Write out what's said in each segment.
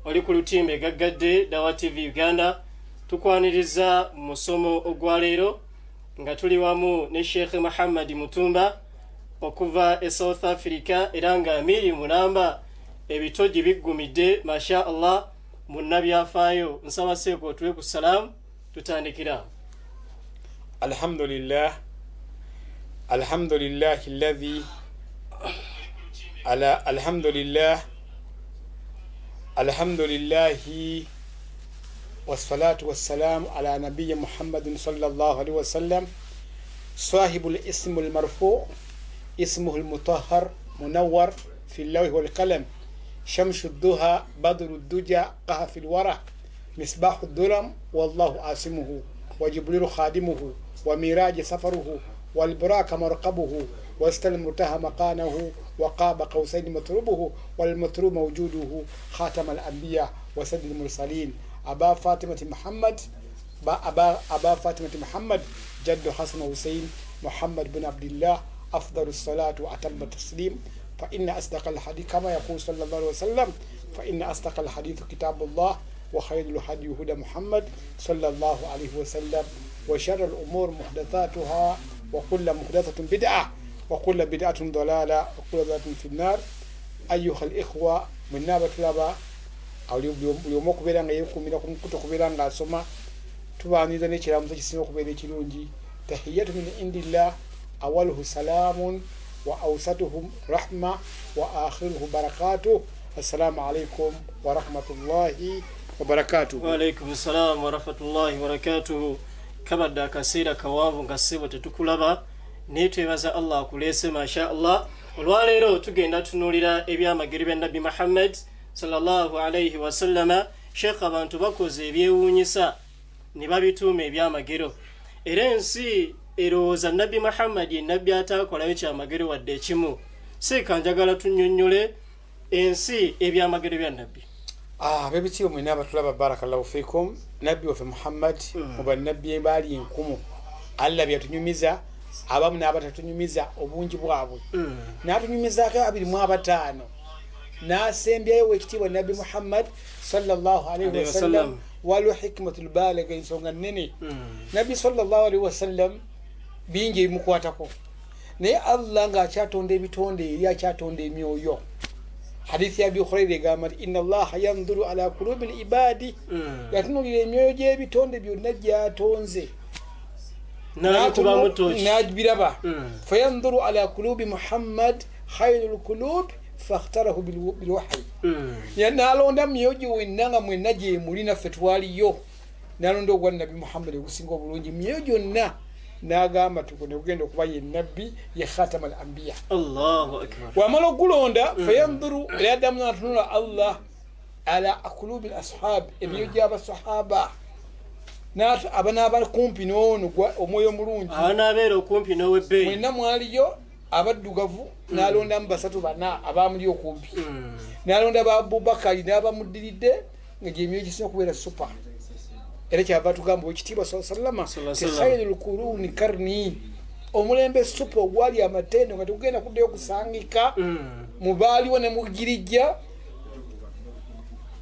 Oli ku lutimbe gaggadde Dawa TV Uganda. Tukwaniriza mu musomo ogwaleero nga tuli wamu ne Sheikh Muhammad Mutumba okuva e South Africa, era nga amiiri mulamba ebitogi biggumidde, masha Allah, munnabyafaayo. Nsaba seeko otuwe ku salaamu, tutandikira. Alhamdulillah, alhamdulillah alladhi ala, alhamdulillah, alhamdulillahi wassalatu wassalamu ala nabiyi Muhammadin sallallahu alaihi wasallam, sahibu lismu lmarfu, ismuhu lmutahhar munawwar fi llawhi walqalam, shamsu dduha, badru dduja, qahafi lwara, misbahu dhulam, wallahu asimuhu wa jibrilu khadimuhu wa miraji safaruhu walburaka marqabuhu wastalmutaha maqanahu wa qaba qausaini matrubuhu walmatrub mawjuduhu, khatama alambiya wa sayyid almursalin, aba Fatimati Muhammad, aba Fatimati Muhammad, jaddu Hasan Husain, Muhammad bin Abdillah, afdalu salatu wa atamma taslim. Fa inna asdaqa alhadith, kama yaqul sallallahu alaihi wasallam, fa inna asdaqa alhadith kitabullah wa khairul hadi huda Muhammad sallallahu alaihi wasallam wa sharra al-umur muhdathatuha wa kullu muhdathatin bid'ah wa kullu bid'atin dalala wa kullu dalalatin fi nnar. Ayuha al-ikhwa, mwenna abatulaba, buli omu okubeera nga yeekuumira ku mukutu okubeera ng'asoma, tubaaniriza n'ekiramuzo kisinga okubeera ekirungi, tahiyatu min indillah, awaluhu salaamun wa awsatuhu rahma wa akhiruhu barakatuh. Assalamu alaikum warahmatullahi wabarakatuh. Waalaikum salam warahmatullahi wabarakatuhu. Kabadde akaseera kawanvu nga ssebo tetukulaba, naye twebaza Allah akuleese, masha Allah. Olwaleero tugenda tunuulira ebyamagero bya Nabbi Muhammad sallallahu alaihi wasallama. Sheekh, abantu bakoze ebyewuunyisa ne babituuma ebyamagero, era ensi erowooza Nabbi Muhammad ye nabbi ataakolayo kyamagero wadde ekimu. Seeka, njagala tunnyonnyole ensi ebyamagero bya Nabbi. Ab'ebitiibwa mwena abatulaba, barakallahu fikum. Nabbi waffe Muhammad, mu bannabbi baali enkumu, Allah byatunyumiza abamu n'abatatunyumiza obungi bwabwe, n'atunyumizaako 25, n'asembyayo wekitiibwa Nabbi Muhammad sallallahu alaihi wasallam. Waliwo hikmatul baliga, ensonga nnene. Nabbi sallallahu alaihi wasallam bingi ebimukwatako, naye Allah ng'akyatonda ebitonde eri akyatonda emyoyo. Hadithi ya Abi Huraira egamba nti inna Allaha yanduru ala kulubi libadi, yatunulira emyoyo gy'ebitonde byonna gyatonze. N'abikubamu tooki. Nabiraba. Fayanduru ala kulubi Muhammad khairu lkulub, fakhtarahu bilwahyi. Nalonda myoyo gyonna nga mwenna gyemuli, naffe twaliyo, nalonda ogwa Nabbi Muhammad ogusinga obulungi myoyo gyonna, n'agamba tukune kugenda okuba ye nabbi, ye khatama al ambiya. Allahu akbar. Wamala okulonda, fayanduru, era addamu natunula Allah ala kulubi al ashab, emyoyo gy'abasahaba abanaaba kumpi n'ono omwoyo omulungi. Abanaabeera okumpi n'owebbeeyi. Mwenna mwaliyo abaddugavu, n'alondamu basatu bana abamuli okumpi, n'alonda ba Abubakari n'abamuddiridde nga gyemyoyo gisinga okubeera super. Era kyava tugamba owekitiibwa sallama Sallallahu ti khairu lkuruni karni, omulembe super ogwali amatendo nga tegugenda kuddayo kusangika mu baaliwo ne mugirijja,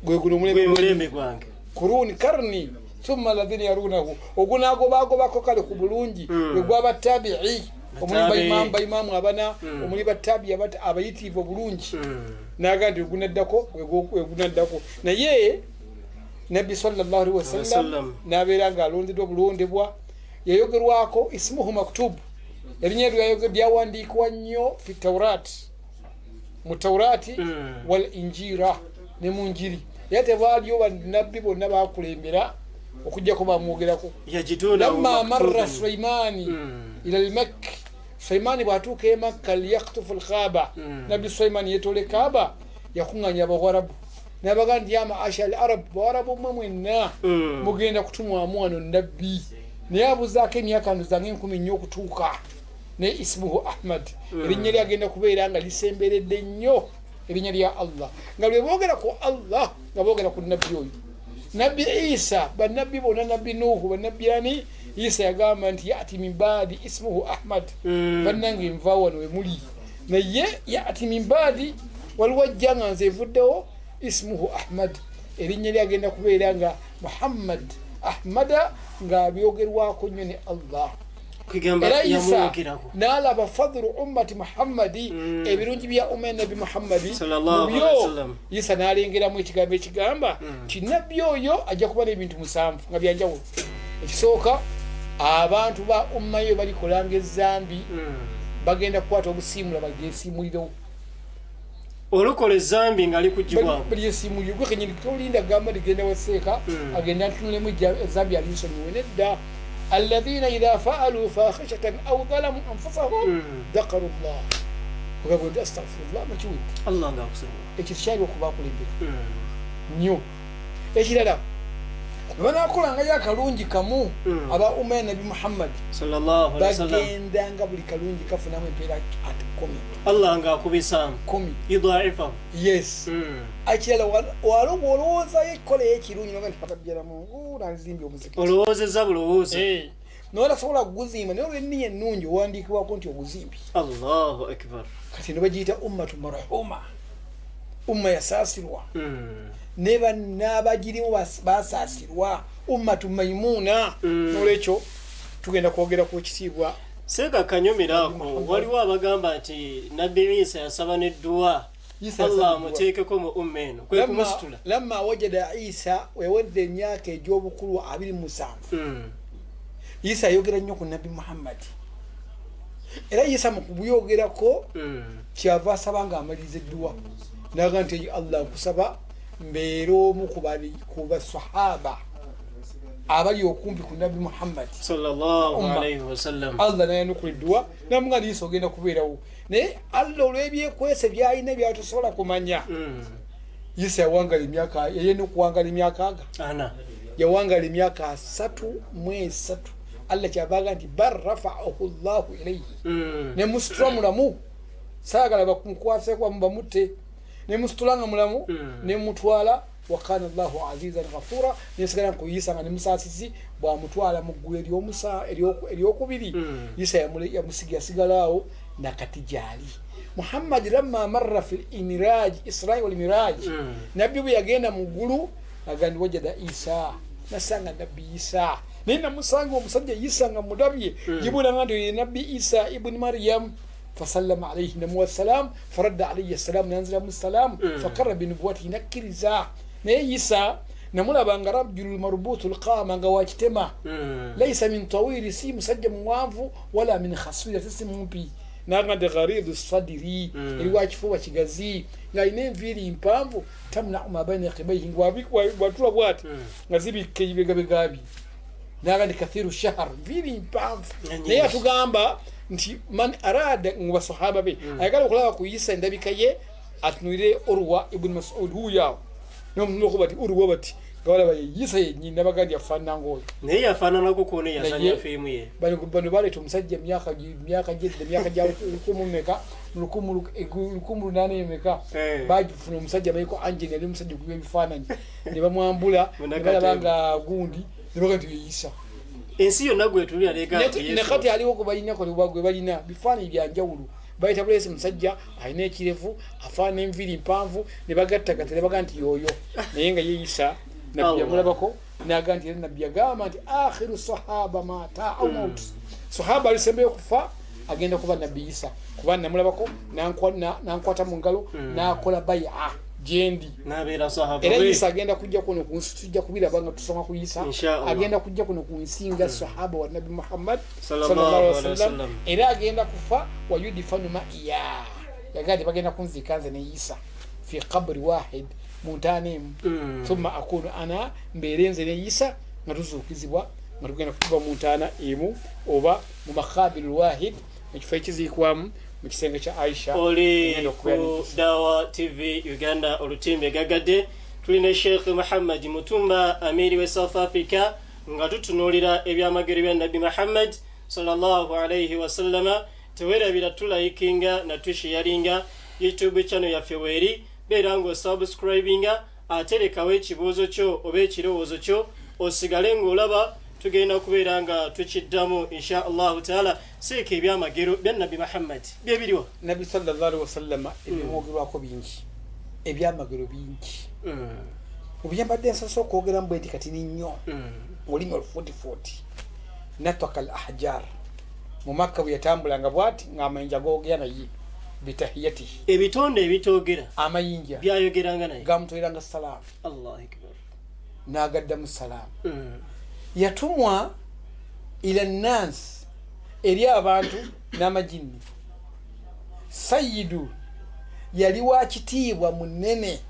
gwe guno gwe omulembe. Mulembe gwange. Kuruni karni thumma ladhina yarunahu, ogunagobagobako kale ku bulungi gwe gwaba tabii, omuli Batabi'i. baimamu, baimamu abana, omuli batabi abayitirivu obulungi. Naga nti ogunaddako gwe gunaddako, naye Nabbi sallallahu alaihi wasallam wasallam. Nabeera nga alondeddwa obulondebwa, yayogerwako, ismuhu maktub, erinnya lyawandiikibwa nnyo fi Taurat, mu Taurati wal Injira, ne mu Njiri, era tebaaliyo bannabbi bonna bakulembera okugjako bamwogerako. Yajidunahu lamma marra maktuban. Sulaimani ila lmakki, Sulaimani bwatuuka e Makka, liyaktufu lkaaba, Nabbi Sulaimani yetoola ekaaba, yakuŋŋanya Abawarabu nabaga nti ya maasha al arab, bawarabu mmwe mwenna, mugenda kutumwamu wano nabbi, naye abuzaako emyaka ndozanga 4000 okutuuka, naye ismuhu Ahmad, erinnya lyagenda kubeera nga lisemberedde nnyo erinnya lya Allah, nga lwe boogera ku Allah nga boogera ku nabbi oyo, Nabbi Isa, bannabbi bonna, Nabbi Nuuhu, bannabbi ani. Isa yagamba nti yati min baadi ismuhu Ahmad. Bannange, nva wano wemuli, naye yati min baadi, waliwo ajja nga nze nvuddewo, ismuhu Ahmad. Erinnya lye agenda kubeera nga Muhammad Ahmada, ng'abyogerwako nnyo ne Allah. Kwegamba Era Isa yamwogerako. N'alaba fadlu ummati Muhammadi, ebirungi bya umma ya Nabbi Muhammadi. Sallallahu Mu byo, alaihi wasallam. Isa n'alengeramu ekigambo ekigamba nti nabbi oyo ajja kuba n'ebintu 7 nga byanjawulo. Ekisooka, abantu ba umma yo balikolanga ezambi, bagenda kukwata obusiimula bagyesiimulirewo. Olukola ezambi nga ali kugibwako. Balyesimulire gwe kenyini, tolinda gamba ligenda waseeka agenda atunulemu ezambi alinsonyiwe. Nedda. Alladhina idha faalu fahishatan au dhalamu anfusahum dhakaru llah, ogamba nti astaghfirullah, makiwedde. Allah nga akusonyiwa. Ekyo kyali okubakulembera nnyo. Ekirala, banakolangayo akalungi kamu, aba umma ya Nabi Muhammadi Sallallahu alaihi wasallam, bagendanga buli kalungi kafunamu empeera ati 10. Allah nga akubisaamu. 10. Yudaifahu. Yes. Ekirala, waliwo olowoozayo ekikola ekirungi noga nti pakabyala mungu nanzimbye omuzikiti. Olowoozezza bulowooza. Eh. Naye tasobola kuguzimba, naye olw'enniya ennungi owandiikibwako nti oguzimbye. Allahu akbar. Kati no bagiyita ummatu marhuma, umma yasaasirwa, ne bannabagirimu basaasirwa, ummatu maimuuna. Nolwekyo tugenda kwogera ku kitiibwa. Seeka kanyumira ako, waliwo abagamba nti Nabbi Isa yasaba nedduwa Isa Allah yasaba edduwa. amuteekeko mu umma eno, kwe kumusitula. Lamma wajada Isa, wewadde emyaka egy'obukulu 27, Isa ayogera nnyo ku Nabbi Muhammadi. Era Isa mu kubyogerako, kyava asaba nga amaliriza edduwa naga nti, "Eyi Allah, nkusaba mbeere omu ku basahaba abali okumpi ku Nabbi Muhammadi." Sallallahu Umma. alaihi wasallam. Allah nayanukula edduwa namuga nti, "Isa, ogenda kubeerawo." Naye Allah olw'ebyekwese byalina byatusobola kumanya, Isa yawangala emyaka, yayina okuwangala emyaka aga 40. Yawangala emyaka 33. Allah kyavaga nti bal rafaahu llahu ilaihi, nemusitula mulamu. Saagala bamukwaseko bamutte, nemusitula nga mulamu, nemutwala. Wakana llahu azizan ghafura. Nesigala nkuyisa nga nemusaasizi bwamutwala mu ggulu eryokubiri. Isa yamusiga, yasigala awo nakati gyali Muhammadi. Lamma marra fi limiraji, Israi walmiraji, nabbi bwe yagenda mu ggulu agandi wajada Isa, nasanga Nabbi Isa. Naye namusanga omusajja Isa nga mulabye, jibulanga nti ye Nabbi Isa ibuni Mariyamu. Fasallama alaihi, namuwa salam. Faradda alaihi salam, nanziramu salam. Fakara binubuwatihi, nakkiriza. Naye Isa namulaba nga rajulu marbutu lqama, nga wakitema, laisa min tawili, si musajja muwanvu, wala min khaswiri, ate si mumpi. Naga nti gharidu sadiri, eri wakifuba kigazi, ng'alina enviiri mpanvu, tamnau ma baina qibaihi, bwatula bwati nga zibikka ebibegabega bye. Naga nti kathiru shahar, nviiri mpanvu. Nga Naye nyingi. atugamba nti man arada, mu basahaba be, ayagala okulaba ku Isa endabika ye, atunulire Urwa ibuni Masud huyawo nomunoku bati Urwa bati nga balaba ye Isa yenyini. Nabaga nti afaanana ngaoyo. Naye yafaananako kwona eyazanya Naye- fiimu ye. Bano baleeta omusajja emyaka gyedda, emyaka gya lukumu meka, 1800 emeka. Bagifuna omusajja baiko angeni, yali omusajja okuba ebifaananyi, ne bamwambula ne balaba nga gundi, ne baga nti yeyisa. Ensi yonna gwetulira lega nti Ne Yesu. kati aliwo gwe balina, gwe balina bifaananyi byanjawulo. Bayita bulesi musajja alina ekirevu, afaanana enviiri mpanvu, ne bagattagatta ne baga nti yoyo, naye nga yeyisa. Nabbi Allah. yamulabako naga nti, era nabbi yagamba nti akhiru sahaba mata au maut, sahaba alisembeyo okufa agenda kuba Nabbi Isa, kuba namulabako nankwata mu ngalo nakola baya gyendi. N'abeera sahaba Era we. Isa agenda kujja kuno ku nsi, tujja kubiraba nga tusoma ku Isa. Insha Allah. Agenda kujja kuno ku nsi nga sahaba wa Nabbi Muhammad Sallallahu sallallahu alaihi alaihi wasallam. wasallam. Era agenda kufa, wayudifanu maiya, yagaa nti bagenda kunziika nze ne Isa fi qabri wahid, mu ntaana emu. Thumma akunu ana, mbeere nze ne Isa nga tuzuukizibwa nga tugenda kutuba mu ntaana emu oba mu makabiri lwahid, ekifo ekiziikwamu mu kisenge kya Aisha. Oli Ngenda okubeera ku ne Isa. Dawa TV Uganda, olutimbe gagadde. Tulina Sheikh Muhammad Mutumba, amiri we South Africa, nga tutunuulira ebyamagero bya Nabbi Muhammad sallallahu alaihi wasallama. Tewerabira tulayikinga natushiyaringa. YouTube channel yaffe weeri, beera nga osubscribinga, ate lekawo ekibuuzo kyo oba ekirowoozo kyo, osigale ng'olaba, tugenda kubeera nga tukiddamu insha allahu taala. Seeka, ebyamagero bya Nabbi Muhammad byebiriwa? Nabbi sallallahu alaihi wasallama ebimwogerwako bingi, ebyamagero bingi. Mu byembadde nsoose okwogeramu bwe nti katini nnyo olulimi olufuutifuuti, nataka al ahjar mu Makka bwe yatambulanga bwati ng'amayinja googera naye bitahiyatihi. Ebitonde ebitoogera amayinja byayogeranga naye, gamutoleranga salaamu. Allahu akbar. N'agaddamu salaamu. Yatumwa ila nansi, eri abantu n'amajinni. Sayidu yali wa kitiibwa munene.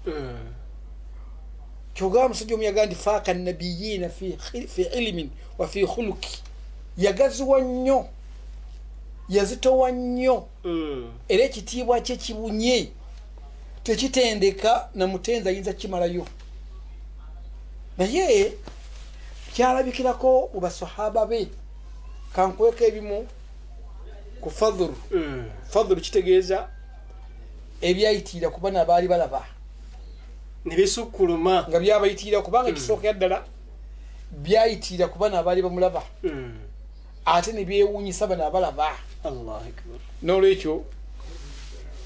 Kyogamba omusajja omu yagaa nti faaka nabiyiina fi ilimin wa fi khuluki, yagaziwa nnyo, yazitowa nnyo. Era ekitiibwa kye kibunye, tekitendeka na mutenzi ayinza kukimalayo, naye kyalabikirako mu basahaba be. Kankweka ebimu ku fadhulu. Fadhulu kitegeeza ebyayitirira kuba nabaali balaba ne bisukkuluma, nga byabayitirira, kubanga ekisookera ddala byayitirira kuba nabaali bamulaba, ate ne byewuunyisa bano abalaba. Allahu akbar. N'olwekyo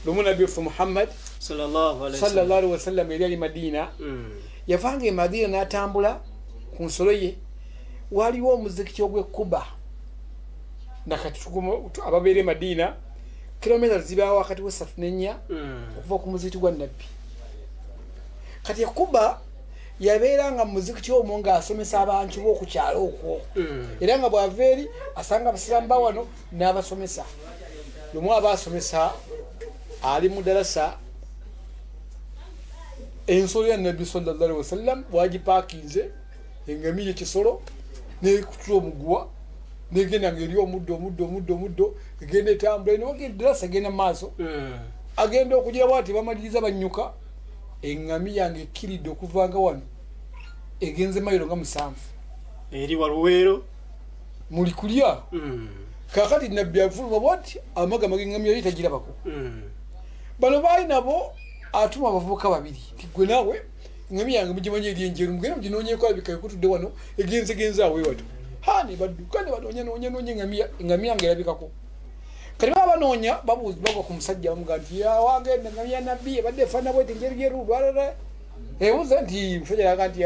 lumu nabbi waffe Muhammad sallallahu alaihi wasallam sallallahu alaihi wasallam eri ali Madiina. Yavanga e Madiina n'atambula ku nsolo ye. Waliwo omuzikiti ogw'ekkuba nakati ababeera e Madiina, kilomita zibaawo wakati w'esatu n'ennya okuva ku muzikiti gwa nabbi. Kati ekuba yabeera nga mu muzikiti omwo ng'asomesa abantu b'oku kyalo okwo, era nga bw'ava eri asanga abasiraamu ba wano n'abasomesa. Lumu aba asomesa ali mu darasa, ensolo ya nabbi sallallahu alaihi wasallam wagipaakinze, engamiya ekisolo nekutula omuguwa negenda nga eri omuddo omuddo omuddo omuddo, egenda etambula darasa egenda mu maaso. Agenda okugira bwati, bamaliriza banyuka, eŋŋamiya nga ekkiridde okuvanga wano egenze mayiro nga 7. Eri waluweero. Muli kulya. Kakati nabbi afuluma bwati, amagama g'eŋŋamiya ye tagirabako. Bano baali nabo, atuma abavubuka babiri nti gwe naawe, eŋŋamiya yange mugimanyi eri enjeru, mugende muginoonyeko, alabika ekutudde wano, egenze genze awo ewatu ha. Ne badduka ne banoonya noonya noonya eŋŋamiya, eŋŋamiya nga erabikako. Kati baba banoonya, babuuza, bagwa ku musajja, bamugaa nti wagenda eŋŋamiya nabbi ebadde efaanana bweti, njeru jeru lwalala ebuuza nti musajja yaga nti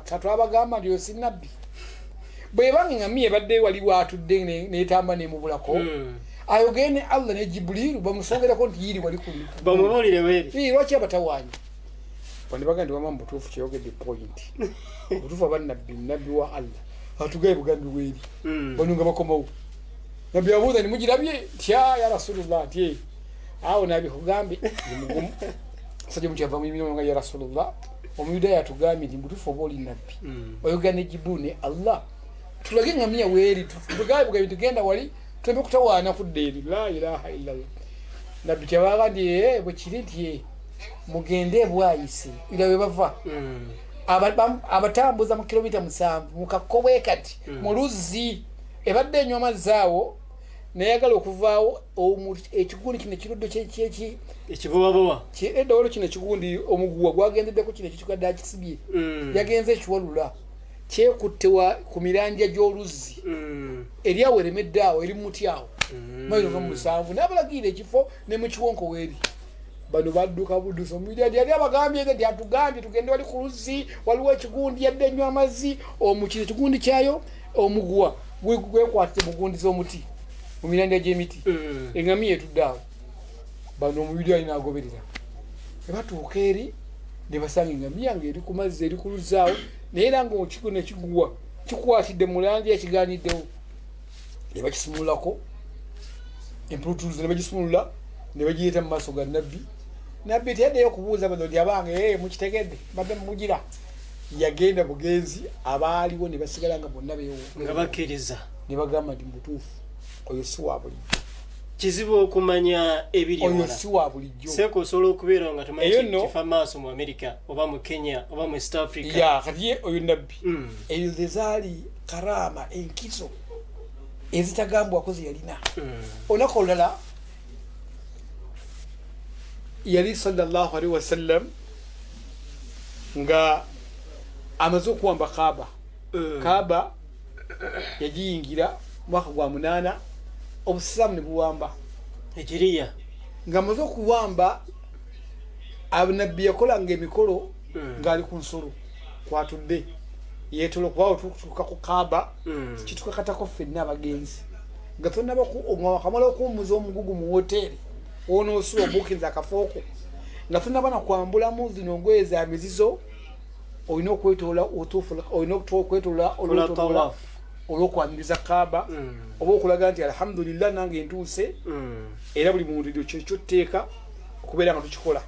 katwabagamba nti oyo si nabbi, bwebanga eŋŋamiya ebadde wali watudde netamba nemubulako, ayogere ne Allah ne Jibuliru bamusongerako nti yiri wali ku bamubuulire weeri. Lwaki abatawaanya bano? Baga nti wama mubutuufu kyeyogedde point, obutuufu aba nabbi, nabbi wa Allah atugaye bugambi weeri. Bano nga bakomawo, nabbi abuuza nti mugirabye? Tya ya Rasulullah nti "Eh, awo nabikugambe ndi mugumu." Musajja omukyava muyimira nga ya Rasulullah, omuyudaaya atugambye nti mubutuufu oba oli nabbi, oyogera ne Jibuliru ne Allah, tulage eŋŋamiya weeri, tugabe bugabi tugenda wali tuleme kutawaana kudda eri. La ilaha illallah. Nabbi kyabaga nti "Eh, bwe kiri nti eh, mugende ebwayise ira we bava." Abatambuza mu kilomita 7 mu kakobwe kati mu luzzi ebadde enywa amazzi awo, nayagala okuvaawo ekigundi kino ekiruddo ekibowabowa. Edda waliwo kino ekigundi, omuguwa gwagendeddeko kino ekikadde akisibye. Yagenze ekiwalula kyekutte ku mirandya gy'oluzzi eri awo, eremedde awo, eri mumuti awo, mayiro nga 7. N'abalagira ekifo ne mu kiwonko weeri. Bano badduka buddusi. Omuyudaaya yali abagambye nti atugambye tugende wali ku luzzi, waliwo ekigundi yadde enywa amazzi omukino ekigundi kyayo, omuguwa gwekwatite mugundi z'omuti mu mirandya gy'emiti. Eŋŋamiya etudde awo. Bano omuyudaaya n'agoberera, ne batuuka eri ne basanga eŋŋamiya ng'eri ku mazzi, eri ku luzzi awo, naye era nga nekiguwa kikwatidde mu langi ekiganiddewo. Ne bakisumululako empulutuluzo, ne bagisumulula ne bagireeta mu maaso ga nabbi. Nabbi teyaddeyo okubuuza bano nti abange, mukitegedde, badde mumugira. Yagenda bugenzi, abaaliwo ne basigala nga bonna beewo nga bakkiriza. Ne bagamba nti mubutuufu oyo si wa bulijjo. Kizibu okumanya ebiri oyo ewala. Si wa bulijjo. Seeka osobola okubeera nga tomanyi Eyo nno- kifa maaso mu America oba mu Kenya oba mu East Africa. Ya kati ye oyo nabbi, eyo ze zaali karama, enkizo ezitagambwako ze yalina. Olunaku olulala yali sallallahu alaihi wasallam nga amaze okuwamba Kaaba. Kaaba yagiyingira mwaka gwa 8, obusiraamu ne buwamba. Hijiriya. Nga amaze okuwamba, nabbi yakolanga emikolo ng'ali ku nsolo. Kwatudde yetolo kuba otuuka ku Kaaba, kitukakatako ffenna abagenzi nga tonnaba wakamala okuwummuza omugugu mu woteeri wonoosula obuukinza akafooko nga tonnaba nakwambulamu zino ngoye za mizizo, olina okwetoola otuufu, olina okwetoola Kola olwetoloola tawaf. olw'okwaniriza Kaaba oba okulaga nti alhamdulillah nange ntuuse. Era buli muntu ekyo kyekyo tteeka okubeera nga tukikola.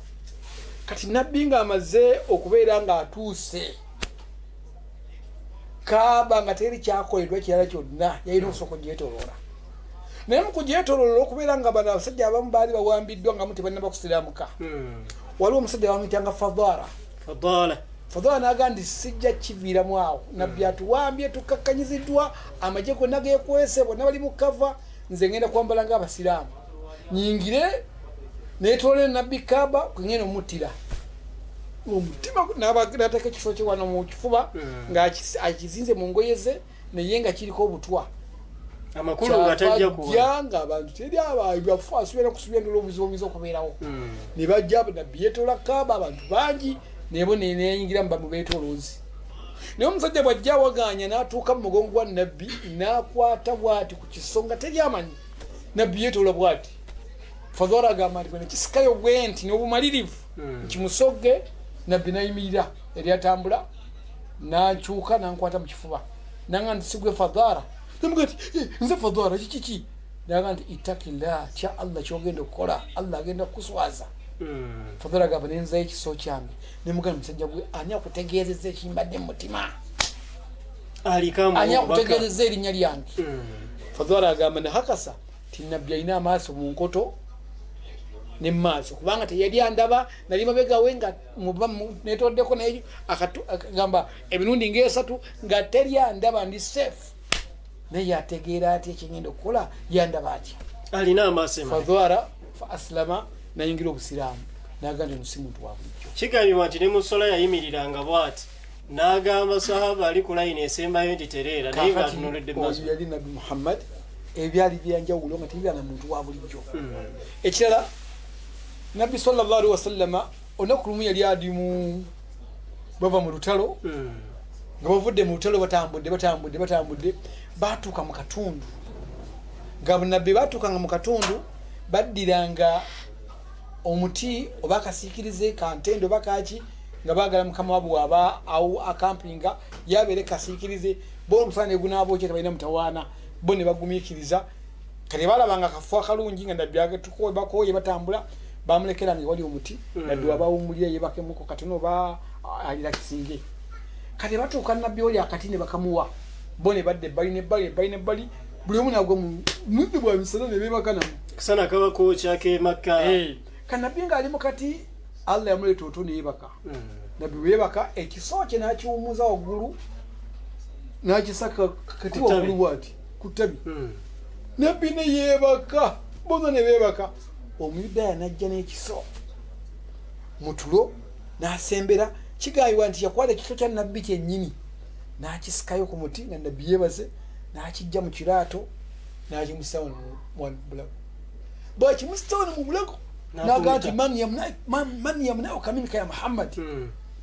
Kati nabbi ng'amaze okubeera ng'atuuse Kaaba nga teri kyakoledwa kirala kyonna, yalina okusooka ogyetoloola. Naye mu kugyetoloola, okubeera nga bano abasajja abamu baali bawambiddwa nga mu tebannaba kusiramuka, waliwo omusajja bamuyitanga Fadara. Fadala. Fadara naga nti sijja kiviiramu awo, nabbi atuwambye, tukkakkanyiziddwa, amagye gonna gekwese, bonna bali mu kava, nze ngenda kwambala ng'abasiraamu nyingire netolole nabbi Kaaba kwengenda omuttira omutima. Nateeka ekifo kye wano mu kifuba ng'akizinze mu ngoye ze naye nga kiriko obutwa. Amakulu nga tajja kuba kyavajja ng'abantu teri abafu asubira kusubira ndala obuzibu obuyinza okubeerawo. Ne bajja, nabbi yeetoola Kaaba, abantu bangi nebo neyingira mu beetoloozi. Naye omusajja bw'ajja awagaanya n'atuuka mu mugongo gwa nabbi n'akwata bw'ati ku kiso nga teri amanyi nabbi yeetoola bw'ati. Fadhara agamba nti bwe nekisikayo bwe nti n'obumalirivu nkimusogge, nabbi nayimirira, yali atambula nankyuka nankwata mu kifuba nanga nti sigwe Fadhara? Namuga nti "Eh, nze Fadhara, kikiki?" Naga nti itakillah, tya Allah, kyogenda okukola Allah agenda kukuswaza. Fadhara agamba nenzayo ekiso kyange nemugamba, musajja gwe, ani akutegeezezza ekimbadde mu mutima? Aliko Ani obubaka. akutegeezezza erinnya lyange? Fadhara agamba nahakasa ti nabbi alina amaaso mu nkoto ne mumaaso kubanga teyali andaba, nali mabegawe nga netoddeko naye agamba emirundi ngaesatu nga teri andaba, ndi safe, naye yategeera atya ekyengenda okukola? Yandaba atya? Alina amaaso emabega. Fadhara fa aslama, nayingira obusiraamu naga nti ono si muntu wa bulijjo. Kigambibwa nti ne musola yayimiriranga bw'ati n'agamba sahaba ali ku layini esembayo nti tereera, naye Kaakati ng'atunuulidde oyo maaso. yali nabbi Muhammad, ebyali byanjawulo nga tebiba na muntu wa bulijjo. Ekirala, nabbi sallallahu alaihi wasallama olunaku lumu yali ali mu bava mu lutalo, nga bavudde mu lutalo, batambudde batambudde batambudde, batuuka mu katundu nga nabbi batuukanga mu katundu baddiranga omuti oba akasiikirize kantende oba kaki nga baagala mukama waabwe waba awo akampinga yabeere kasiikirize bo omusana negunaabokya tebalina mutawaana, bo ne bagumiikiriza. Kati balabanga akafo akalungi nga nabbi bakooye batambula, bamulekera nga ewali omuti, nabbi wabawumulira yebakemuko katono oba alirakisinge. Kati batuuka nabbi oli akati ne bakamuwa, bo ne badda ebbali nebbali ebbali nebbali, buli omu nagwa mu mudde bwa misana ne beebaka namu. Kasana kaba kookya ke Makka. Kanabbi ng'ali mu kati, Allah yamuleeta oto neyebaka. Nabbi bwe yebaka ekiso kye n'akiwummuza waggulu n'akisaka kati Ku ttabi. waggulu bwati ku ttabi. Nabbi ne yeebaka, bonna ne beebaka. Omuyudaaya n'ajja n'ekiso mu tulo n'asembera. Kigambibwa nti yakwata ekiso kya nabbi kyennyini n'akisikayo ku muti nga nabbi yeebase, n'akijja mu kiraato n'akimussa wano mu bulago. Bw'akimussa wano mu bulago n'agamba nti man yamnauka minka ya Muhammad?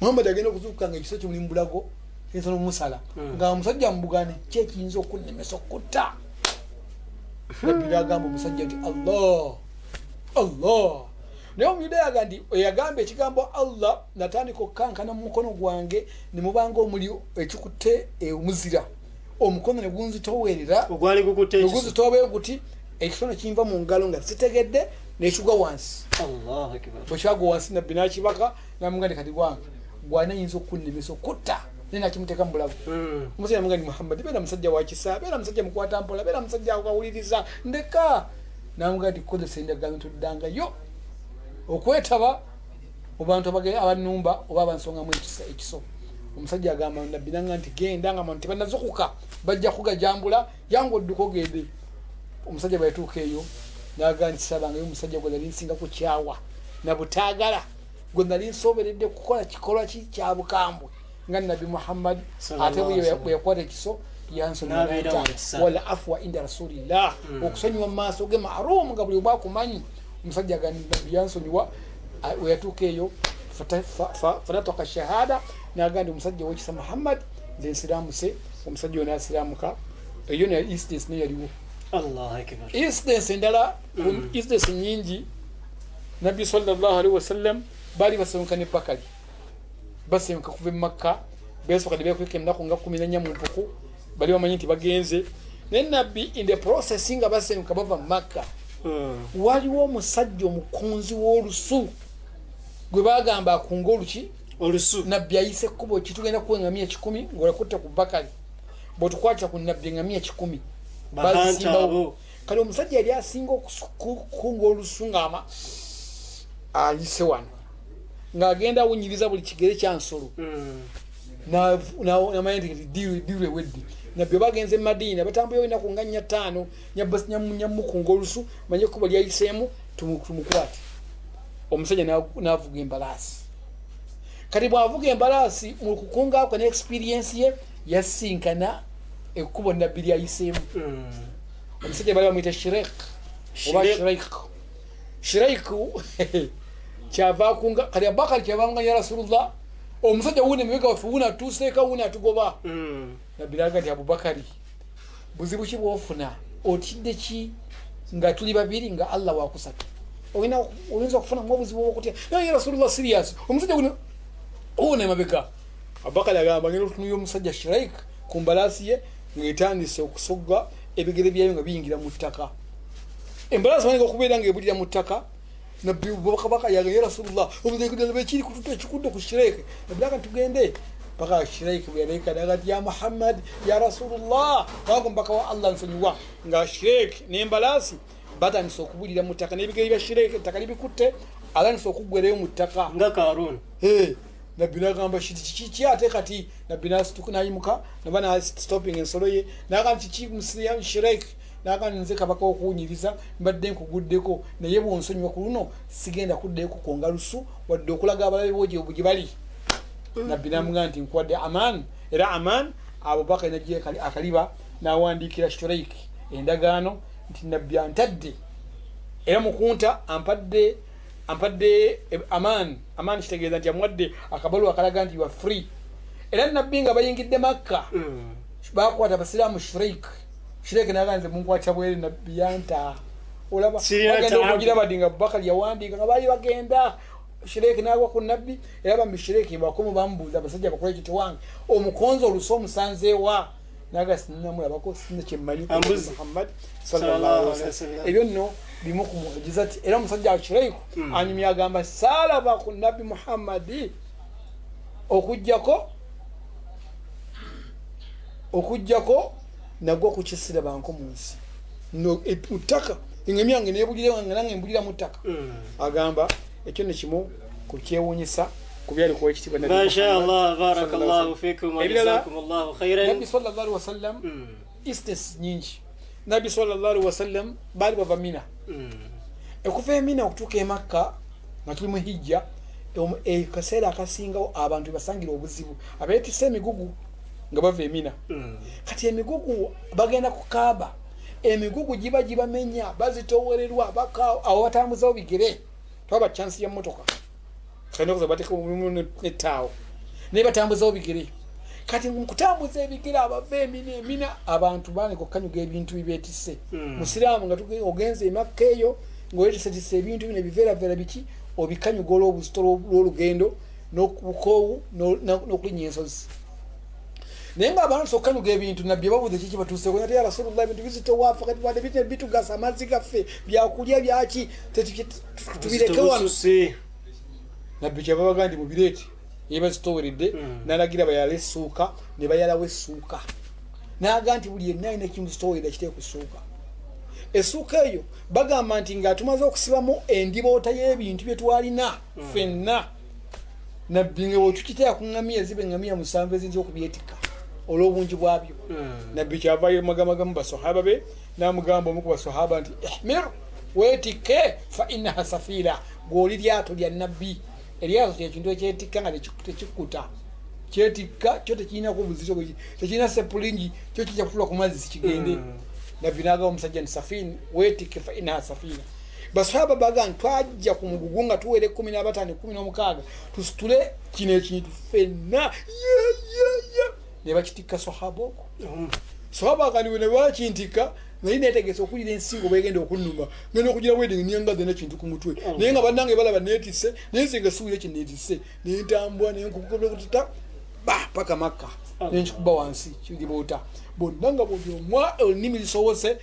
Muhammad agenda okuzuukuka nga ekiso kimuli mu bulago kiyinza n'omusala nga omusajja mubugani ki ekiyinza okunnemesa okutta? Nabbi n'agamba omusajja nti Allah, Allah. Naye omuyudaaya aga nti eyagamba ekigambo Allah, natandika okukankana mu mukono gwange ne mubanga omuli ekikutte omuzira, omukono ne gunzitowerera. Ogwali gukutte ekiso. Neguzitowa guti, ekiso ne kinva mu ngalo nga sitegedde nekigwa wansi. Allahu akbar. Bwe kyagwa wansi nabbi n'akibaka namuga nti kati gwange gwana ayinza okunnemesa okutta, naye nakimuteeka mu bulago. Omusajja namuga nti Muhammad, beera musajja wa kisa, beera musajja mukwata mpola, beera musajja awuliriza, ndeka. Namuga nti kozesa endagaano toddangayo okwetaba mu bantu abanumba oba abansongamu ekiso. Omusajja agamba nabbi nanga nti genda nga bantu tebanazukuka, bajja kugajambula, yangu odduka ogende. Omusajja bwe yatuuka eyo naga nti sabangayo omusajja gwe nali nsinga kukyawa nabutaagala, gwe nali nsoberedde kukola kikolwa ki kya bukambwe nga nabbi Muhammad. Sallallahu Ate alaihi wasallam. bwe yakwata ekiso yansonyiwa. N'abeera N'anta wa kisa. Wala afwa inda rasulillah, okusonyiwa mu maaso ge maarumu nga buli omu akumanyi. Omusajja agamba nabbi yansonyiwa. We yatuuka eyo Fanataka shahada, naga nti omusajja owekisa Muhammad, nze nsiramuse. Omusajja oyo nasiramuka. Eyo nayo incidence nayo yaliwo. Allahu akbar. Incidence endala, incidence nyingi. Nabbi sallallahu alaihi wasallam baali basenguka ne Bakali, basenguka kuva e Makka, besooka ne bekweka ennaku nga 14 mu mpuku, bali bamanyi nti bagenze naye nabbi in the process nga basenguka bava mu Makka, waliwo omusajja omukunzi w'olusu gwe bagamba akunga oluki. Olusu. Nabbi ayise ekkubo ki, tugenda kuwa eŋŋamiya 100 ng'olakutte ku Bakali, bw'otukwatira ku nabbi eŋŋamiya 100. Bahanta. Bazisimbawo. Abo. Kale omusajja yali asinga okukunga olusu ng'ama ayise wano ng'agenda awunyiriza buli kigere kya nsolo, namanya nti deal ewedde. Nabbi bagenze Madiina, batambuyewo ennaku nga 4, 5, nyamukunga olusu manye ekkubo lyayiseemu, tumukwate. Omusajja n'avuga embalaasi. Kati bw'avuga embalaasi, mu kukunga kwe ne experience ye, yasinkana ekkubo nabbi lyayiseemu. Omusajja bali bamuyita Shirek oba Shirek. Shiraik. Shiraik kyava akunga. Kati Abubakari kyava nga, ya Rasulullah, omusajja wuno emabega waffe, wuno atuuseeka, wuno atugoba. Nabbi naga nti, Abubakari, buzibu ki bwofuna? Otidde ki nga tuli babiri, nga Allah wakusatu? Oyinza okufunamu obuzibu obwokutya? Naye ya Rasulullah, serious, omusajja wuno, wuno emabega. Abubakari agamba, ngenda okutunuya omusajja Shiraik ku mbalaasi ye ng'etandise okusogga ebigere byayo nga biyingira mu ttaka. Embalaasi manika okubeera ng'ebulira mu ttaka. Nabbi kabaka yaga, ya Rasulullah, ekiri kututa ekikudde ku Shiraik. Nabbi naga tugende paka Shiraik bwe yaleka, naga nti, ya Muhammad, ya Rasulullah, kubanga omubaka wa Allah, nsonyiwa. Nga Shiraik n'embalaasi batandise okubulira mu ttaka n'ebigere bya Shiraik ettaka libikutte, atandise okuggwerayo mu ttaka. Nga Karun. Hey, nabbi nagamba, kiti kiki ate kati? Nabbi nasituka nayimuka, naba na stopping ensolo ye, naga nti, kiki musiya Shirek? Naga nze kabaka okuwunyiriza mbadde nkuguddeko, naye bwonsonyiwa ku luno sigenda kuddayo kukonga lusu wadde okulaga abalabe bo gye bali. Nabbi namugaa nti, nkuwadde aman. Era aman, Abubakari najja akaliba nawandiikira Shuraik endagaano nti nabbi antadde, era mukunta ampadde aman. Aman kitegeeza nti amuwadde akabaluwa akalaga nti you are free. Era nabbi nga bayingidde Makka, bakwata abasiraamu Shuraik. Shuraik naga, nze munkwata bwere, nabbi yanta. Olaba Sirina bagenda taabu. okugira badi nga Abubakari yawandiika nga baali bagenda, Shuraik nagwa ku nabbi. Era bambi Shuraik bakomu bamubuuza, abasajja bakola ekyo wange omukonzo olusu omusanzeewa? Naga, sinamulabako, sina kyemmanyi ku Ambuzi. Muhammad Sallallahu sallallahu alaihi alaihi wasallam. wasallam. Ebyo nno bimu ku mujizati. Era omusajja Shuraik anyumya, agamba, saalaba ku nabbi Muhammadi okujjako nagwa ku kisirabanko mu nsi. No, mu ttaka, eŋŋamya yange nebulira nga nange mbulira mu ttaka. Agamba ekyo ne kimu ku kyewuunyisa ku byali kuwa ekitiibwa Nabbi Masha Muhammad Allah, barakallahu sallallahu fikum wa Ebirala, jazakumullahu khairan. Nabbi sallallahu alaihi wasallam, instance nyingi. Nabbi sallallahu alaihi wasallam baali bava Mina. Okuva Emina okutuuka e Makka nga tuli mu hijja, kaseera akasingawo abantu basangira obuzibu abeetisse emigugu nga bava Emina. Kati emigugu bagenda ku Kaaba, emigugu giba gibamenya, bazitowererwa baka awo batambuzawo bigere, twaba chance ya motoka kanokuza bateeka netaawo, naye batambuzawo bigere. Kati mukutambuza ebigere abava Emina, Emina abantu bandika okukanyuga ebintu bibeetisse. Musiraamu nga ogenze Emakka eyo ngaoyetisetise ebintu bino ebiveeraveera biki, obikanyuga olw'obuzito lw'olugendo n'obukoowu n'okulinnya ensozi. Naye nga abantu okukanyuga ebintu, nabbi babuuza kiki batuuseko. Nati, ya Rasulullah, ebintu bizitowaafa kati wadde bitugasa, amazzi gaffe, byakulya byaki, tubireke wano. Bususse. Nabbi kyababaga nti mubireete yebazitoweredde. Nalagira bayale essuuka, ne bayalawo essuuka. Naga nti buli yenna alina ekimuzitowerera kiteeke ku ssuuka. Essuuka eyo bagamba nti nga tumaze okusibamu endiboota y'ebintu bye twalina ffenna, nabbi nga bwetukiteeka ku ŋŋamiya, ziba eŋŋamiya 7 eziyinza okubyetikka olw'obungi bwabyo. Nabbi kyavayo magamagamu basahaba be, namugamba omu ku basahaba nti, ihmir, weetikke, fa innaha safina, gwoli lyato lya nabbi. Eryato kyekintu ekyetikka nga tekikkuta, kyetikka kyo, tekirinako buzito, tekirina sepulingi, kyo kijja kutula ku mazzi kigende. Nabbi nagamba omusajja nti, safina, weetikke, fa innaha safina. Basahaba baga nti twajja ku mugugu nga tuwera 15, 16, tusitule kino ekintu ffenna ye ne bakitikka sahaba okwo. Sahaba akaniwe ne bakintikka, naye netegese okulira ensingo bwegenda okunnuma, ngenda okugira wedding niyangaze nekintu ku mutwe, naye nga bannange balaba neetisse, naye nze nga siwulira kyeneetisse, nentambula nenkukuta ba paka Makka, nenkikuba wansi kiriboota bonna nga buli omwa olulimi lisobose,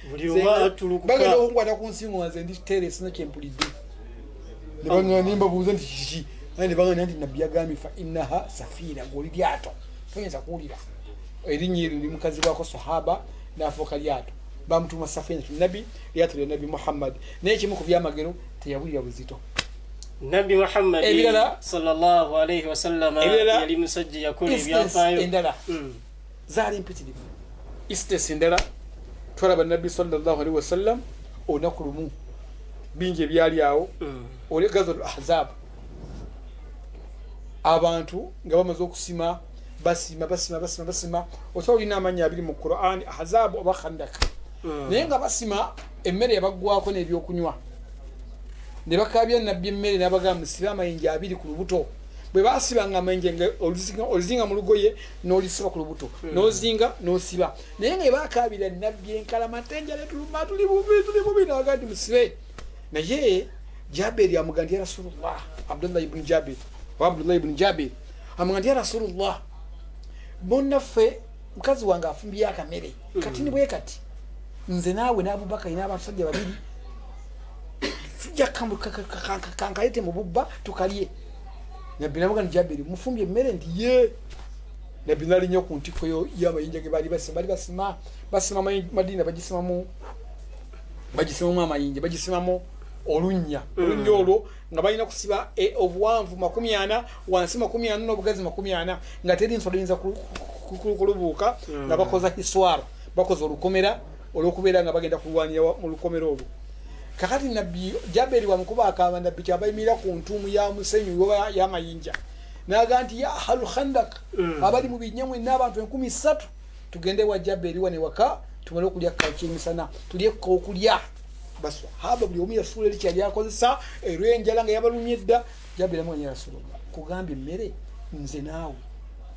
bagenda okunkwata ku nsingo nga nze ndi teere, sina kyempulidde. Nembabuuza nti kiki? Ne bagamba nti Nabbi yagambye fa innaha safina, gweoli lyato, toyinza kuwulira erinnya eryo limukazibwako. Sahaba nafuuka lyato, bamutuma safinatu Nabi, lyato lya Nabi Muhammad. Naye ekimu ku byamagero, teyawulira buzito. Nabbi Muhammadi Ebirala- sallallahu alaihi wasallama Ebirala- yali musajja yakola Instance ebyafaayo. endala zaali mpitirivu. Instance endala, twalaba Nabbi sallallahu alaihi wasallam olunaku lumu, bingi ebyali awo. Oli Gazwat Ahzab, abantu nga bamaze okusima, basima, basima, basima, basima, osobola olina amannya abiri mu Quran, Ahzab oba Khandak. Naye nga basima, emmere yabaggwako n'ebyokunywa, ne bakabya Nabbi emmere, n'abagamba musibe amayinja abiri ku lubuto. Bwe basibanga amayinja nga oluzinga mu lugoye n'olisiba ku lubuto, n'ozinga n'osiba. Naye nga ebakabira Nabbi enkalamata, enjala etuluma, tuli bubi, tuli bubi, nabaga nti musibe. Naye Jaberi amuga nti ya Rasulullah, Abdullah ibn Jabir oba Abdullah ibn Jabir amuga nti ya Rasulullah, bonnaffe mukazi wange afumbye akamere kati ni bwe kati, nze naawe n'Abubakari n'abasajja babiri, tujja kankalete mu bubba tukalye. Nabbi namuga nti Jabiri, mufumbye emmere? Nti ye. Nabbi nalinnya ku ntikko y'amayinja ge baali basima, baali basima, basima Madina, bagisimamu, bagisimamu amayinja, bagisimamu olunnya. Olunnya olwo nga balina kusiba obuwanvu 40, wansi 40, n'obugazi 40, nga teri nsolo yinza kulubuuka, nga bakoza hiswar, bakoza olukomera olw'okubeera nga bagenda kulwanira mu lukomera olwo. Kakati Nabbi Jaberi wamukuba akaba Nabbi kyava yimirira ku ntuumu ya musenyu oba y'amayinja, naga nti ya ahlu Khandak, abali mu binnya mwenna, abantu 3000, tugende wa Jaberi wane waka tumale okulya kakyemisana, tulye okulya. Basahaba buli omu yasuula eri kyali akozesa erw'enjala nga yabalumye dda. Jaberi amuganya, Rasulullah, kugambye emmere nze naawe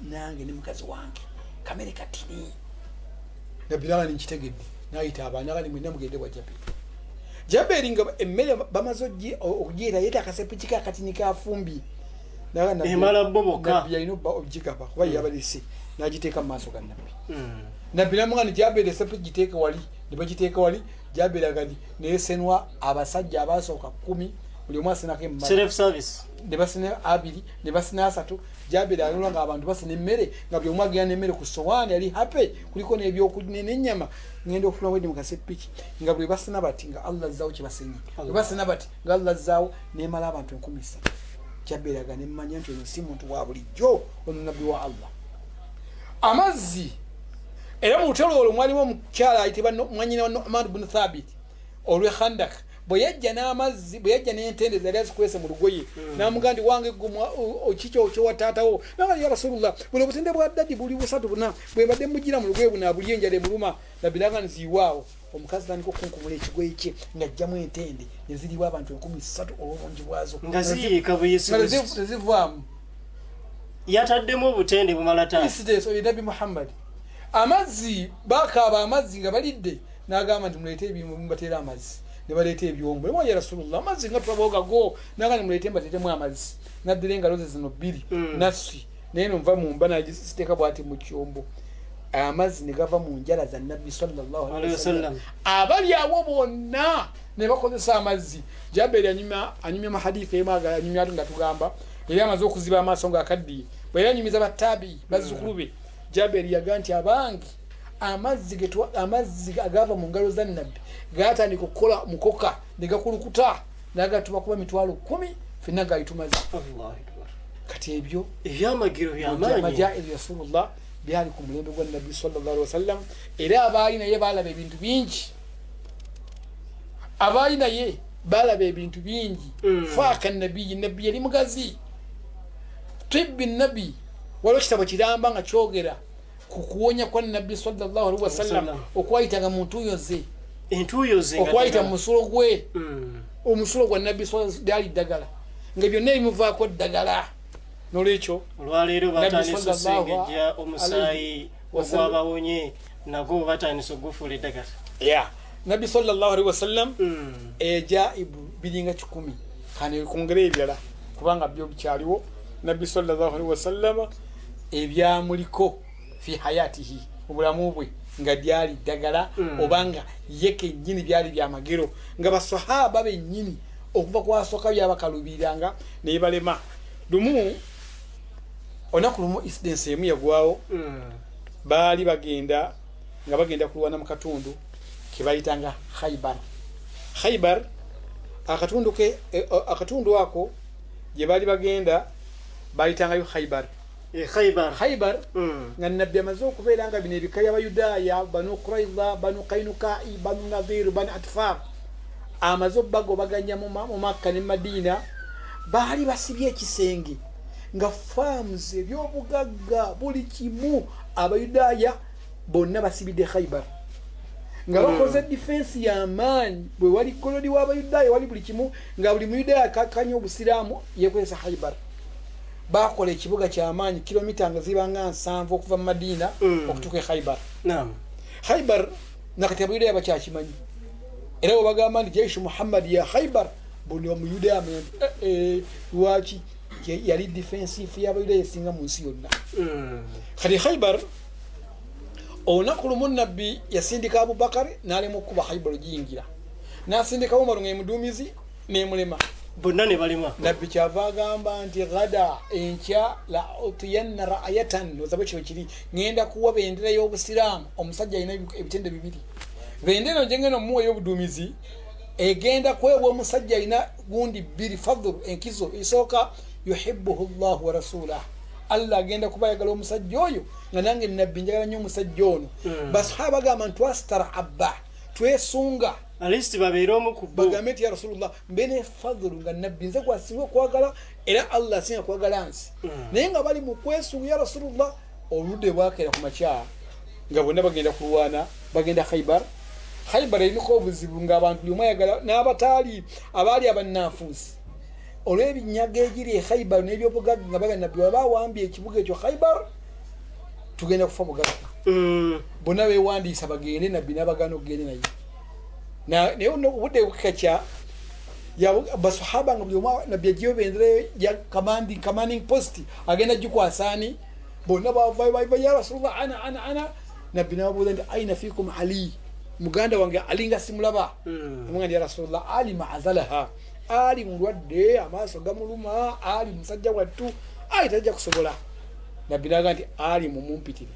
nange ne mukazi wange, kamere katini. Nabbi naga ninkitegedde, nayita abaana gani, mwenna mugende wa Jaberi. Jaberi nga emmere bamaze okugireeta, yeeta akasepiki ke akatini kafumbye. Naga Emala bo bokka. Nabbi yalina ogigaba kuba yabalese, n'agiteeka mu maaso ga Nabbi. Nabbi namuga nti Jaberi, esepiki giteeke wali. Ne bagiteeka wali. Jaberi agandi nesenwa abasajja abasooka 10, buli omu asenako emmere. Self service. Ne basina abiri, ne basina asatu. Jaberi alula nga abantu basina emmere, nga buli omu agenda n'emmere ku sowaani, ali happy, kuliko n'ebyokulya n'ennyama. Ngenda okufuna wedi mu kasepiki, nga bwe basina bati nga Allah azzaawo kye basenye, bwe basina bati nga Allah azzaawo, nemala abantu 3000. Jaberi aga nemmanya nti ono si muntu wa bulijjo, ono nabbi wa Allah. Amazzi era mu lutalo olwo mwalimu omukyala ayitibwa mwanyina wa Numan bunu Thabit olw'e Khandak. Bwe yajja n'amazzi, bwe yajja n'entende zali azikwese mu lugoye, n'amugaa nti wange kikyo kyowa taatawo? Naga ya Rasulullah, buno obutende bwa daddy buli busatu buna bwe mbadde mugira mu lugoye, buno abuli enjala emuluma. Nabbi naga nziiwaawo. Omukazi tandika okunkumula ekigoye kye ng'ajjamu entende ne ziriwa abantu 3000 olw'obungi bwazo. Nga ziyiika buyisi. Nga tezivaamu. Yataddemu obutende bumala taata. Incidents oyo Nabbi Muhammad. Amazzi, bakaaba amazzi nga balidde, n'agamba nti muleete ebimu mubateere amazzi. Ne baleeta ebyombo. Ne ya Rasulullah, amazzi nga tulabawo gago. N'agamba nti muleete mbateetemu amazzi. N'addira engalo ze zino bbiri, nassi naye no nva mu mba n'agiziteeka bw'ati mu kyombo, amazzi ne gava mu njala za Nabbi sallallahu alaihi wasallam. Abali awo bonna ne bakozesa amazzi. Jaberi anyumya mahadithi emu, aga anyumya ati nga tugamba yali amaze okuziba amaaso ng'akaddiye, bwe yali anyumiza battabi bazzukulu be, Jaberi yaga nti abange, amazzi agava mu ngalo za Nabbi gatandika okukola mukoka ne gakulukuta, nagatuba kuba 100,000 fenna gaali tumaze. Allahu Akbar. Kati ebyo ebyamagero byamaanyi. Majairu Rasulullah byali ku mulembe gwa Nabbi sallallahu alaihi wasallam. Era abaali naye balaba ebintu bingi, abaali naye balaba ebintu bingi. Faaka nabiyi, Nabbi yali mugazi. Tibbi nabi, waliwo kitabo kiramba nga kyogera ku kuwonya kwa Nabbi sallallahu alaihi wasallam Wasallam. okwayitanga mu ntuuyo ze, entuuyo ze nga okwayita mu ddala. musulo gwe. Omusulo gwa Nabbi lyali ddagala, nga byonna ebimuvaako ddagala. Nolwekyo olwaleero Nabbi batandise sallallahu osengejja omusaayi alayhi wasallam. Ogwabawonye nagwo batandise ogufuula eddagala. Ya Nabbi sallallahu alaihi wasallam, ejaibu biringa 100, kane kwongere ebirala kubanga byo bikyaliwo. Nabbi sallallahu alaihi wasallama ebyamuliko fi hayatihi, obulamu bwe, nga lyali ddagala, obanga ye kennyini byali byamagero, nga basahaba bennyini okuva kwasooka byabakalubiriranga naye balema. Lumu, olunaku lumu, incidence emu yagwawo. Baali bagenda nga bagenda kulwana mu katundu kebayitanga Khaibar. Khaibar, akatundu ke akatundu ako gye baali bagenda bayitangayo Khaibar. E Khaibar. Khaibar. Nga Nabbi amaze okubeera nga bino ebika by'Abayudaaya, Banu Quraida, Banu Kainukai, Banu Nadhir, Banu Atfar, amaze obagobaganya mu Makka ne Madiina. Baali basibye ekisenge nga farms, ebyobugagga, buli kimu, Abayudaaya bonna basibidde Khaibar nga bakoze defense y'amaanyi. Bwe wali gold w'Abayudaaya, wali buli kimu, nga buli Muyudaaya kakanya Obusiraamu yekozesa Khaibar. Bakola ekibuga kyamaanyi, kilomita nga ziba nga 70 okuva mu Madiina okutuuka e Khaibar. Khaibar nakati Abayudaaya bakyakimanyi, era bwebagamba nti jaishu Muhammad ya Khaibar, buli Omuyudaaya amanya nti eh, eh, lwaki yali defensive y'Abayudaaya esinga mu nsi yonna. Kati Khaibar, olunaku lumu Nabbi yasindika Abubakar n'alema okukuba Khaibar ogiyingira, n'asindika Umaru nga yemuduumizi nemulema. Bonna ne balema. Nabbi kyava agamba nti gada, enkya, la utiyanna rayatan ozaba kino kiri, ŋŋenda kuwa bendera y'Obusiraamu omusajja alina ebitende bibiri. Bendera eno gyengenda omuwa ey'obuduumizi egenda kwewa omusajja alina gundi bbiri, fadhulu, enkizo esooka, yuhibuhu llahu wa rasulah, Allah agenda kuba ayagala omusajja oyo, nga nange Nabbi njagala nnyo omusajja ono. Basahaba bagamba nti twasitara abba, twesunga at least babeere omu ku bo. Bagambe nti ya Rasulullah, mbe ne fadhulu nga Nabbi nze gwasinga okwagala, era Allah asinga kwagala nsi. Naye nga bali mu kwesunga, ya Rasulullah. Oludde bwakeera ku makya nga bonna bagenda kulwana, bagenda Khaibar. Khaibar eriko obuzibu ng'abantu buli omu ayagala, n'abataali abaali abannanfuusi, olw'ebinyago egiri e Khaibar n'ebyobugagga, nga baga Nabbi waba awambye ekibuga ekyo Khaibar tugenda kufa bugagga. Bonna bewandiisa bagende, Nabbi n'abagaana okugende naye. Naye obudde bukakya, basahaba nga buli omu Nabbi agiyo bendera ya commanding post agenda gikwasaani. Bonna bavayo, bava, ya Rasulullah, ana, ana, ana. Nabbi nababuuza nti aina fikum Ali, muganda wange Ali nga simulaba? Amuga nti ya Rasulullah, Ali maazalaha, Ali mulwadde, amaaso gamuluma, Ali musajja wattu, Ali tajja kusobola. Nabbi naga nti Ali mumumpitire.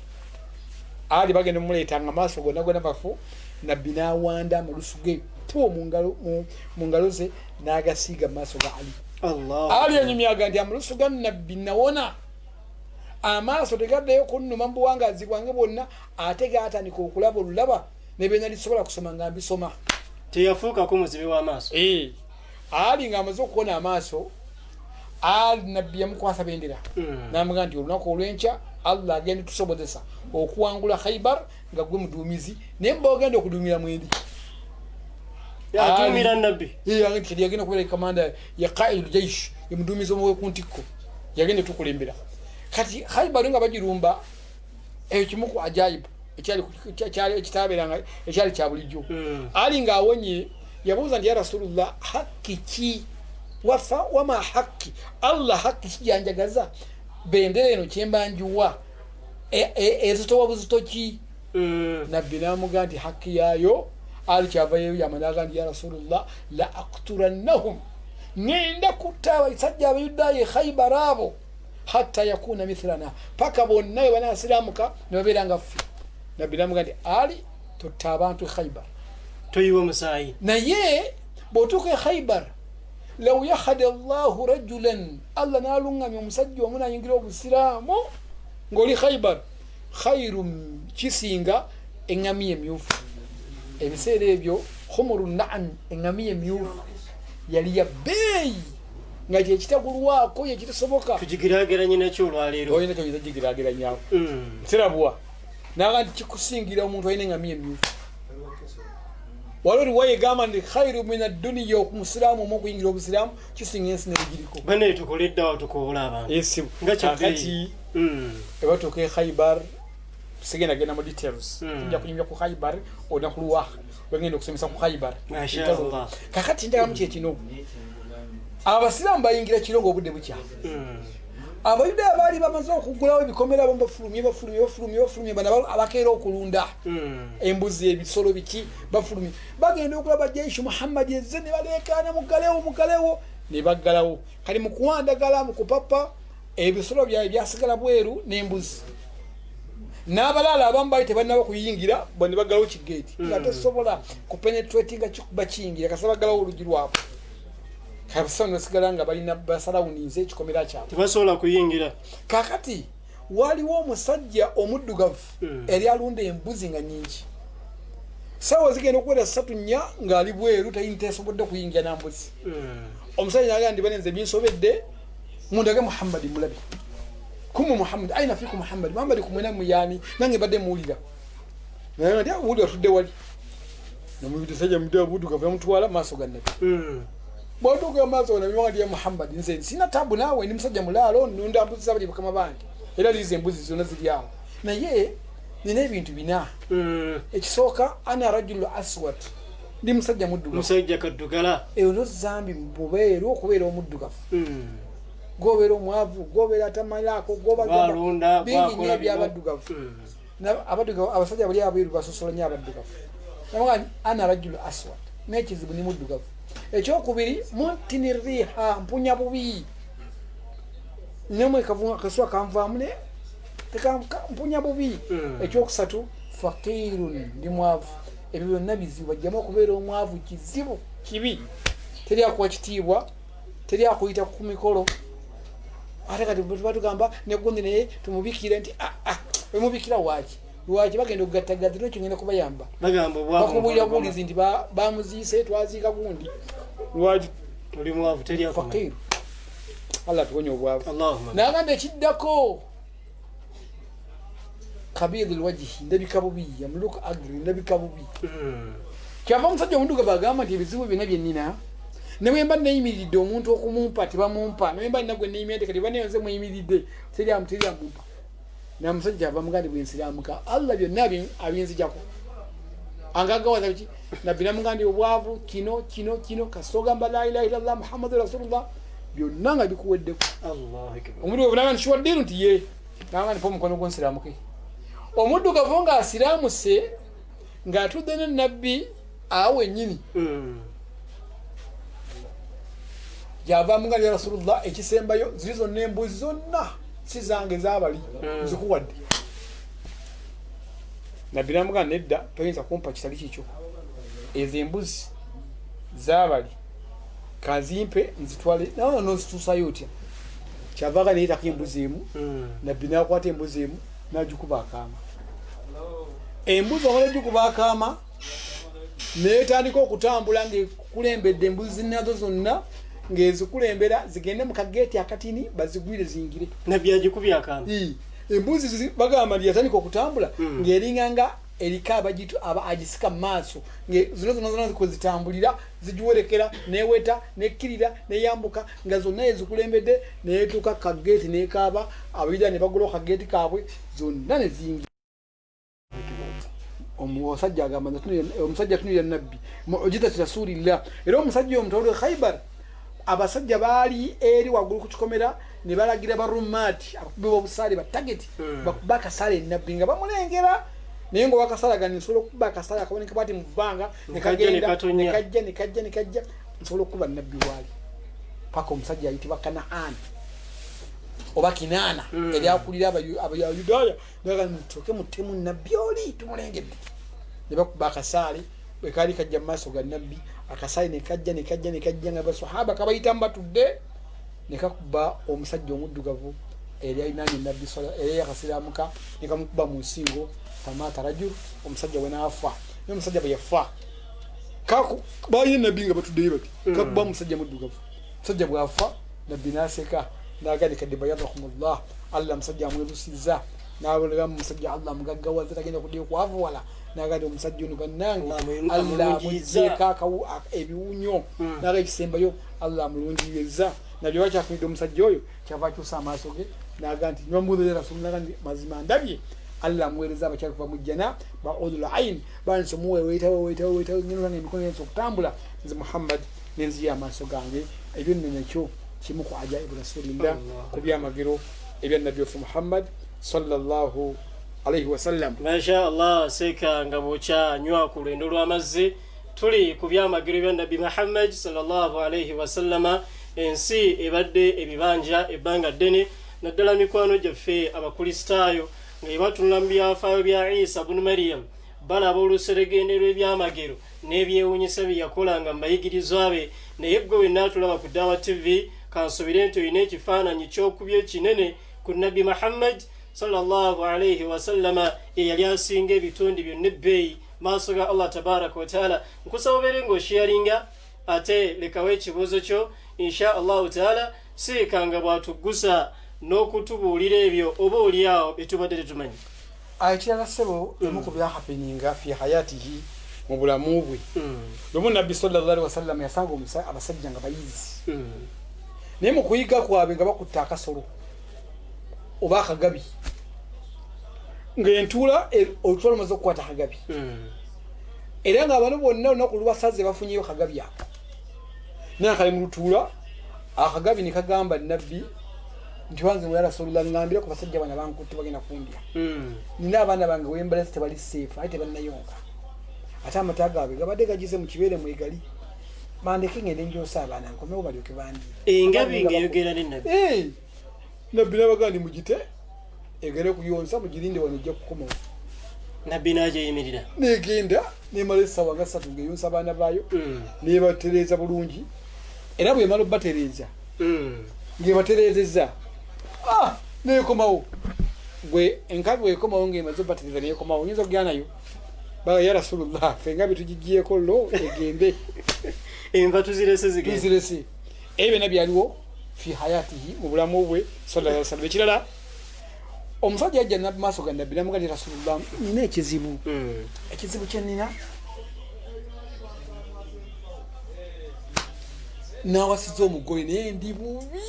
Ali bagenda mumuleeta nga amaaso gonna gonna mafu. Nabbi n'awanda amalusu ge po mu ngalo ze n'agasiiga mu maaso ga Ali. Allah. Ali anyumyaga nti amalusu ga Nabbi nawona, amaaso tegaddayo kunnuma mu buwangazi bwange bwonna, ate gatandika okulaba olulaba nebyenalisobola kusoma nga mbisoma. Teyafuukako muzibe w'amaaso. Eh, Ali ng'amaze okuwona amaaso, Ali Nabbi yamukwasa bendera. Namuga nti olunaku olwenkya Allah agenda tusobozesa okuwangula Khaibar nga gwe muduumizi, naye mba ogenda okuduumira mwendi. Atuumira Nabbi. Kati yagenda okubeera kamanda ya qaidu jaish, yemuduumizi omuwe ku ntikko, yagenda tukulembera. Kati Khaibar nga bagirumba, eyo kimu ku ajayibu ekitabeeranga ekyali kya bulijjo. Ali ng'awonye yabuuza nti ya Rasulullah, hakki ki wafa wama hakki Allah, hakki ki gyanjagaza bendera eno kyemba njuwa ezitowa buzito ki? Nabbi namugaa nti hakki yaayo, Ali kyavayo yamanaga nti ya Rasulullah, la akturannahum, ŋŋenda kutta abasajja Abayudaaya e Khaibar abo hatta yakuna mithlana, paka bonna bwe banasiramuka ne babeera nga ffe. Nabbi namugaa nti Ali, totta abantu e Khaibar. Toyiwa omusaayi. Naye bw'otuuka e Khaibar, law yahada llahu rajulan, Allah n'aluŋŋamya omusajja omu nayingira Obusiraamu ng'oli Khaibar, khairu, kisinga eŋŋamiya emyufu. Ebiseera ebyo khumuru naam, eŋŋamiya emyufu yali ya bbeeyi nga kyekitagulwako, yekitasoboka. Tugigerageranye nakyo olwaleero. Olina kyoyinza gigerageranyako. Sirabwa naga nti kikusingira omuntu alina eŋŋamiya emyufu. Waliwo riwaya egamba nti khairu min adduniya, okumusiraamu omu okuyingira obusiraamu kisinga ensi nebigiriko. Bane tukoleddawo tukoola abantu. Esibu. Nga kyabbeeyi. Kakati ebatuuka e Khaibar, sigenda genda mu details. Tujja kunyumya ku Khaibar olunaku lwa wegenda okusomesa ku Khaibar. Masha Entalo. Allah. Kakati njagalamu kyekino, abasiraamu bayingira kiro ngaobudde bukya. Abayudaaya baali bamaze okugulawo ebikomera, abamu bafulumye, bafulumye, bafulumye, bafulumye, bano abakeera okulunda embuzi, ebisolo, biki, bafulumye. Bagenda okulaba jeishu Muhammadi ezze, ne baleekaana, "Muggalewo, muggalewo!" Ne baggalawo. Kali mu kuwandagala, mu kupapa, ebisolo byabwe byasigala bweru n'embuzi n'abalaala abamu baali tebannaba kuyingira bo, ne baggalawo kigeeti nga tosobola kupenetratinga kikuba kiyingira kasa baggalawo oluggi lwabwe. Kabasano basigala nga balina basalawuninze ekikomera kyabwe. Tebasobola kuyingira. Kakati waliwo omusajja omuddugavu eri alunda embuzi nga nyingi. Sawa zigenda okuwera 3, 4 ng'ali bweru, tesobodde kuyingira na mbuzi. Omusajja naga ndi, "Banenze binsobedde, mundage Muhammadi mulabe kumu Muhammadi aina fiku Muhammadi, Muhammadi kumwena muyani nange badde muwulira." Naye ndi wuli atudde wali nomusajja muddugavu yamutwala maaso ga Nabbi. Bwatuuka maaso ga Nabbi, wanga, "Ya Muhammadi, nze sina tabu naawe, ndi musajja mulaalo, nunda mbuzi zabali bakama bange, era liizo embuzi zonna ziri awo, naye nina ebintu bina. Ekisooka, ana rajulu aswad, ndi musajja muddugavu." Musajja kaddugala. Eyo no zambi mubeeru okubeera omuddugavu. Gobeera omwavu, gobeera atamalaako, Gwalunda, bingi nnyo gwakola bino. ebyabaddugavu. Abaddugavu, abasajja bali abeeru basosola nnyo abaddugavu. Namuga, "Ana rajulu aswad, n'ekizibu ni muddugavu. Ekyokubiri, muntini riha, mpunya bubi, nemwe akasuwa kanvaamu ne mpunya bubi. Ekyokusatu, fakirun, ndi mwavu. Ebyo byonna bizibu. Bajjamu okubeera omwavu kizibu, kibi, teri akuwa kitiibwa, teri akuyita ku mikolo. Ate kati tuba tugamba negundi naye tumubikire nti "Ah, ah, wemubikira waaki? Lwaki bagenda okugattagatta nekyo ngenda kubayamba?" Bagamba obwavu. Bakubuulira buwulizi nti bamuziise, twaziika gundi. Lwaki? Oli mwavu, teri akumanya. Fakiru. Allah tuwonya obwavu. Allahumma. Nagamba ekiddako, kabidhi lwajihi, ndabika bubi, am look ugly, ndabika bubi. Kyava omusajja omudugavu agamba nti, "Ebizibu byonna byenina, ne bwe mba neyimiridde omuntu okumumpa tebamumpa, ne bwe mba nina gwe neyimiridde nti kati banenze mweyimiridde, teri amumpa." Namusajja ava mugandi, "Bwensiramuka, Allah byonna abinzijako angagawaza biki?" Nabbi namugaa ndi, "Obwavu kino kino kino, kasita ogamba la ilaha illallah Muhammadu rasulullah, byonna nga bikuweddeko." Allahu akbar. Omuddugavu naga nti, "Kiwaddeeru?" Nti, "Ye." Naga nti, "Pa omukono gwonsiramuke." Omuddugavu ng'asiramuse, ng'atudde ne Nabbi awo wennyini, gyava muga, "Ya Rasulullah, ekisembayo, ziri zonna embuzi zonna si zange, zabali, nzikuwadde." Nabbi namugaa, "Nedda, toyinza kumpa kitali kikyo. Ezo embuzi zabali, kazimpe nzitwale." Nawe nozituusayo otya? Kyavaga neyetako embuzi emu. Nabbi nakwata embuzi emu nagikuba akaama. Embuzi omala ogikuba akaama, netandika okutambula ngaekulembedde embuzi zinazo zonna, ngaezikulembera zigende mu kageeti akatini, bazigwire ziyingire. Nabbi agikubye akaama. Ii, embuzi bagamba nti yatandika okutambula ng'eringa nga eriko abagitu aba agisika mu maaso, zino zonna zonna kwezitambulira, zigiwerekera, neweta, nekkirira, neyambuka, nga zonna ezikulembedde, neyetuuka kageeti nekaaba. Abayudaaya ne bagulawo kageeti kaabwe, zonna ne ziyingira. Omusajja agamba nti omusajja atunulira Nabbi, mujizati rasulillah. Era omusajja omutwalo e Khaibar, abasajja baali eri waggulu ku kikomera, ne balagira barumaati, abakubi b'obusaale, batageti, bakuba akasaale Nabbi nga bamulengera. Naye nga owakasaale gani, nsobola okukuba akasaale akaboneka bwati mu bbanga, Ne kajja, ne nekagenda, katonya. Nekajja, nekajja, nekajja, nsobola okukuba Nabbi waali paka omusajja ayitibwa Kanaani oba Kinaana, eryakulira Abayudaaya, naga, "Mutuuke mutemu Nabbi oli, tumulengedde." Ne bakuba akasaale bwe kaali kajja mu maaso ga Nabbi. Akasaale ne kajja, ne kajja, ne kajja, nga basahaba kabayitamu batudde, ne kakuba omusajja omuddugavu eyali alinaanye Nabbi eyali yakasiraamuka, ne kamukuba mu nsingo. Famata rajul, omusajja we naafa. Naye omusajja bwe yafa, balina Nabbi nga batuddeyo bati, kakuba omusajja muddugavu. Omusajja bw'afa, Nabbi n'aseka, n'agamba, "Kad bayadakumullah, Allah musajja amwerusizza." Nabulamu omusajja Allah mugaggawaza, tagenda kuddayo kwavuwala. Naga nti omusajja ono bannange Allah amuggyeko ebiwunyo, naga ekisembayo Allah amulungiyizza. Nabyo bakyafunidde omusajja oyo, kyava akyusa amaaso ge naga nti nibamubuuza rasulu, naga nti mazima ndabye Allah amuweereza abakyala kuva mu jjana ba ulul ain, bansi omuweweetawo weetawo weetawo ngenda emikono yensi okutambula nze Muhammad nenziya amaaso gange. Ebyo nno nakyo kimu ku ajaibu rasulillah, ku byamagero ebya nabbi waffe Muhammad sallallahu alaihi wasallam. Masha Allah. Seeka nga bwokyanywa ku lwendo lw'amazzi, tuli ku byamagero bya nabbi Muhammad sallallahu alaihi wasallama. Ensi ebadde ebibanja ebbanga ddene, naddala mikwano gyaffe abakristaayo, nga ebatunula mu byafaayo bya Isa bunu Mariyam, balaba oluseregende lw'ebyamagero n'ebyewunyisa bye yakolanga mu bayigirizwa be. Naye gwe wenna tulaba ku Dawa TV, kansobire nti olina ekifaananyi kyokubya ekinene ku nabbi Muhammad sallallahu alaihi wasallama, eyali asinga ebitonde byonna ebbeeyi maaso ga Allah tabaraka wataala. Nkusaba obeere ng'osharinga, ate lekawo ekibuuzo kyo insha Allahu taala. Siikanga bw'atuggusa n'okutubuulira ebyo oba oliawo byetubadde tetumanyi. Ekirala ssebo, emu ku byahappeninga fi hayatihi, mu bulamu bwe, lumu nabbi sallallahu alaihi wasallam yasanga abasajja nga bayizi, naye mu kuyiga kwabwe nga bakutta akasolo oba akagabi, ng'entuula olutula lumaze okukwata akagabi, era nga abantu bonna olunaku lubasaze bafunyeyo kagabi ako, naye kali mu lutuula. Akagabi ne kagamba nabbi nti, wange ya rasulullah, ngambira ku basajja bano bankutte, bagenda kundya. Nina abaana bange wembalasi tebali safe, ate tebannayonka, ate amata gaabwe gabadde gagize mu kibeere mwegali, bandeke ngende njosa abaana nkomewo balyoke bandi. Engabi ng'eyogera ne nabbi. Nabbi nabagaa ndi mugite egere kuyonsa, mugirinde wano, ejja kukomawo. Nabbi n'agyeyimirira. Negenda nemala essaawa nga 3 ng'eyonsa abaana baayo, nebatereeza bulungi, era bwemala obatereeza, ng'ebatereezezza, nekomawo. Gwe enkabi bwekomawo ng'emaze obatereeza nekomawo, oyinza okugenda nayo? Baga ya rasulullah, ffe engabi tugigyeko lo egende. Enva tuzirese zigende. Tuzirese. Ebyo byonna byaliwo fi hayatihi, mu bulamu bwe sallallahu alaihi wasallam. Ekirala, omusajja yajja maaso ga nabbi namuga nti, rasulullah, nina ekizibu. Ekizibu kyenina, nawasiza omugole naye ndi bubi,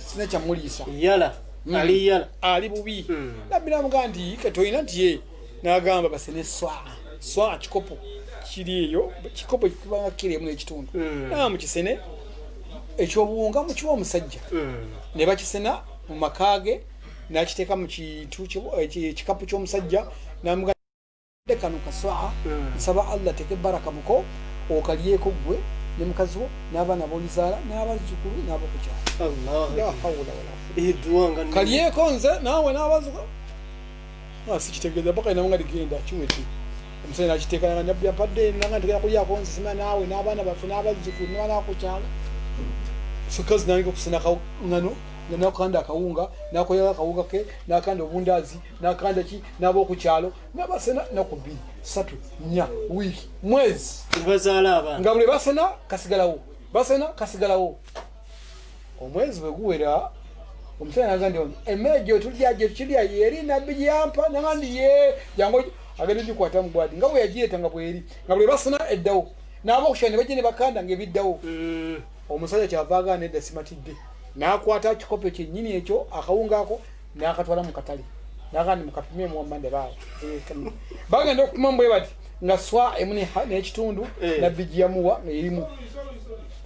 sina kyamuliisa. Yala. Ali yala. Ali bubi. Nabbi namugaa nti kati olina? Nti ye. Nagamba basene swaa, swaa kikopo kiri eyo, kikopo kibanga kiro emu n'ekitundu. Naga mukisene ekyobuwunga mukiwa omusajja. Ne bakisena mu maka ge, nakiteeka mu kintu ekikapu ky'omusajja, namuga kano kaswaa, nsaba Allah teke baraka muko, okalyeko gwe ne mukazi wo n'abaana bolizaala n'abazzukulu n'abokukyalo. Allah. La hawula wala Edduwa nga nnene. Kalyeko nze naawe n'abazzukulu. Sikitegeeza paka inamu nga ligenda kiwedde. Omusajja nakiteeka nga nabbi ampadde, nanga ntegera kulyako nze sima naawe n'abaana baffe n'abazzukulu n'abaana kukyalo. Sokazi nange okusena ngano nga nakanda akawunga, nakoyako akawunga ke, nakanda obundaazi, nakanda ki n'ab'okukyalo, nabasena naku 2, 3, 4, wiiki, mwezi. Bazaala abaana. Nga buli basena kasigalawo, basena kasigalawo. Omwezi bwe guwera, omusajja naga nti emmere gyetulya gyekirya yeri nabbi gyeyampa? Naga nti ye, jangu. Agenda gikwata mu gwadi nga bwe yagireeta, nga bweri, nga buli basena eddawo, n'abokukyalo ne bajja ne bakanda ng'ebiddawo. Omusajja kyava agaana, edda simatidde, n'akwata kikopo kyennyini ekyo akawunga ako n'akatwala mu katale, n'agamba mukapime muwamma ndabaawo. Bagenda okupima bwe bati nga swa emu n'ekitundu. Nabbi gye yamuwa nga erimu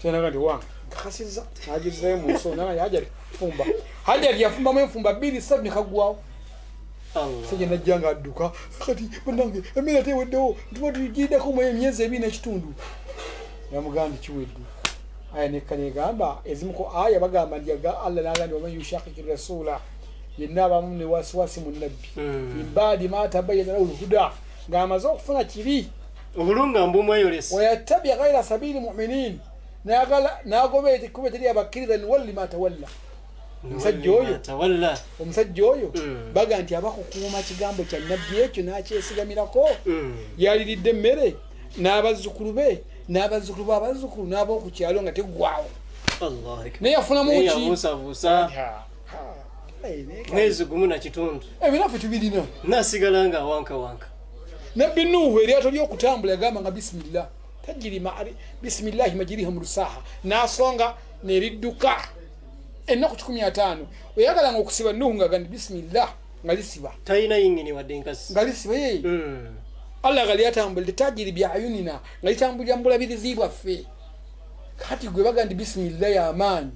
kyenaga nti wange nkakasiza, n'agizzayo mu nso, naga hajati fumba. Hajati yafumbamu enfumba 2, 3, ne kaggwawo. Allah. Sajja najja nga adduka, kati bannange emmere ate eweddewo, tuba tugiddeko mu emyezi 2 n'ekitundu. Namugamba nti kiwedde. Aya nekka negamba ezimu ku aya bagamba nti yaga Allah naga nti waman yushakiki rasula, yenna abamu ne wasiwasi mu nabbi, min baadi ma tabayyana lahu lhuda, ng'amaze okufuna kiri obulunga mbumweyolesa, wayattabi ghaira sabili muminin, nayagala nagoba ekkubo eteri abakkiriza, nuwalli ma tawalla. Omusajja oyo tawalla. Omusajja oyo baga nti aba kukuuma kigambo kya nabbi ekyo n'akyesigamirako. Yaliridde emmere n'abazzukulu be n'abazzukulu b'abazzukulu n'ab'oku kyalo nga teggwawo. Allah akbar. Naye yafunamu Naye ki? yabuusabuusa. Ha, ha. Mwezi gumu na kitundu. Ebinaffe tubirina. Nasigala nga wankawanka. Nabbi Nuhu eryato ly'okutambula yagamba nga bisimillah tajiri bisimillahi majiriha murusaha, nasonga neridduka ennaku 15. Oyagalanga okusiba Nuhu nga gandi bisimillah nga lisiba, talina yingini wadde enkasi nga lisiba. Allah nga lyatambulidde tajiri byayunina nga litambulira mu bulabirizi bwaffe. Kati gwe baga nti bisimillah y'amaanyi,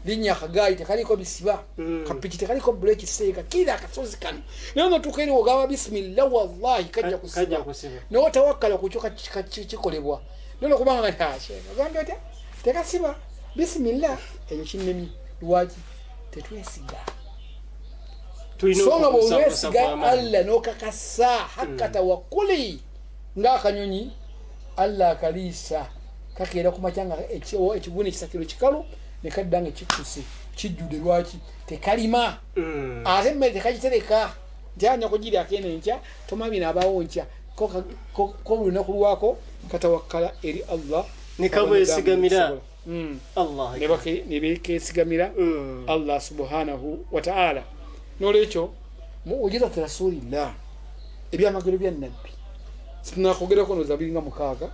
linnya akagaali tekaliko bisiba, kapiki tekaliko bureki seeka kira akasozi kano, naye notuuka eri ogamba bisimillah, wallahi kajja kusiba. Naye otawakkala ku kyo kikolebwa naye olwokubanga ogambye otya tekasiba bisimillah, ekyo kinnemye. Lwaki tetwesiga? So nga bwewesiga Allah n'okakasa hakka tawakkuli ng'akanyonyi Allah akaliisa kakeera ku makya nga ekiguni ekisakiro kikalu ne kadda nga kikkuse kijjudde. Lwaki tekalima? Ate emmere tekagitereka nti anya kugiryako eno enkya, toma bino abaawo nkya, ko buli lunaku lwako katawakkala eri Allah nekabwesigamira Allah, nebekesigamira Allah subhanahu wa ta'ala. Nolwekyo muujizati rasulillah, ebyamagero bya nabbi situnakogerako noza biringa 6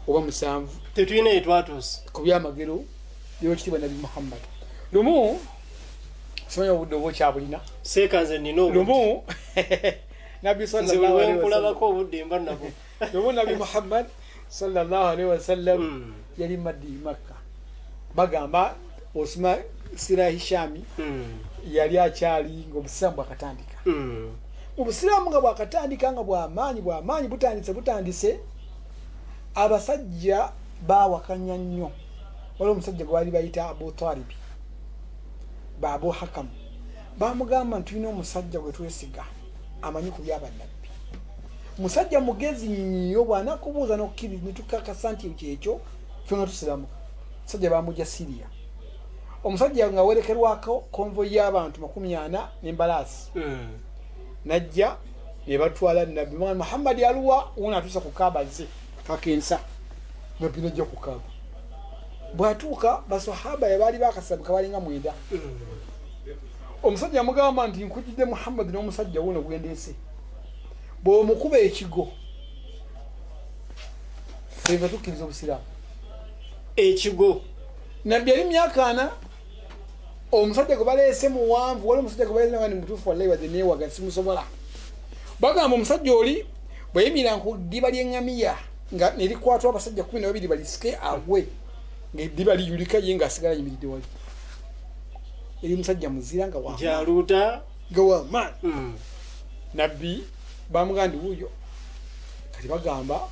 oba 7, tetulina etwatuuse ku byamagero by'ekitiibwa Nabbi Muhammad. Lumu simanyi obudde oba okyabulina, seekanze nina lumu Nabbi sallallahu alaihi wasallam obudde mba nabwo. Lumu Nabbi Muhammad sallallahu alaihi wasallam yali maddi Makka, bagamba osoma sira Hishami yali akyali ng'obusiraamu bwakatandika. Obusiraamu nga bwakatandika nga bwamaanyi bwamaanyi butandise, abasajja bawakanya nnyo. Waliwo omusajja gwe baali bayita Abu Talibi ba Abu Hakamu, bamugamba nti tulina omusajja gwe twesiga amanyi ku byabannabbi, musajja mugezi nnyo, bw'anakubuuza n'okkiriza ne tukakasa nti kyekyo ffe nga tusiramuka. Omusajja bamugya Syria, omusajja nga awerekerwako konvoyi y'abantu 40 n'embalaasi, najja ne batwala Nabbi Muhammad aluwa wuno atuuse ku Kaaba ze kakensa. Nabbi najja ku Kaaba, bw'atuuka basahaba yabaali bakasiramuka balinga 9. Omusajja amugamba nti nkujjidde Muhammad n'omusajja wuno gwendeese, bw'omukuba ekigo ffe tukkiriza obusiraamu. Ekigo Nabbi yali myaka 4, omusajja gwe baleese muwanvu, wali omusajja gwe baleese ni mutuufu, wallahi wadde neewaga simusobola. Bagamba omusajja oli bwe yimira ku ddiba ly'eŋŋamiya nga ne likwatwa abasajja 12 balisike agwe, ng'eddiba liyulika ye ng'asigala ayimiridde wali. Eri musajja muzira nga jaluuta nga wamaanyi. Nabbi bamugamba nti wuuyo. Kati bagamba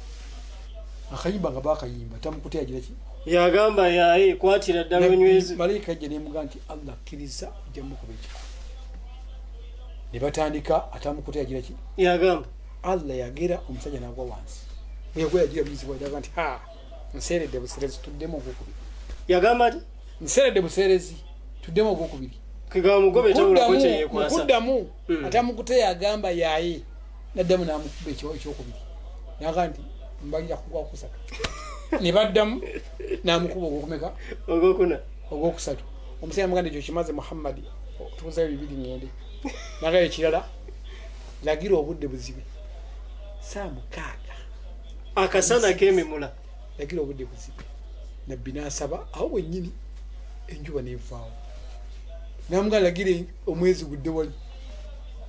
akayimba nga bakayimba tamukute yagira ki yagamba yaye kwatira ddala onyweze. Malayika ajja nemugamba nti Allah akkiriza ojja mukuba ekiko. Ne batandika atamukute yagira ki yagamba Allah yagera omusajja n'agwa wansi. Bwe yagira bizibu yagamba nti ha nseeredde buseerezi tuddemu ogwokubiri. Yagamba ati nseeredde buseerezi tuddemu ogwokubiri. Mukuddamu atamukute yagamba yaye naddamu n'amukuba ekyokubiri. Naga nti mbalira kugwa kusatu. Ne baddamu n'amukuba ogwokumeka ogwokuna ogwokusatu. Omusajja amugamba ekyo kimaze Muhammad tubuzayo bibiri ngende. Naga ekirala lagira obudde buzibe saa 6 akasana kemimula, lagira obudde buzibe. Nabbi n'asaba awo wennyini enjuba n'evaawo, namugamba lagira omwezi gudde wali,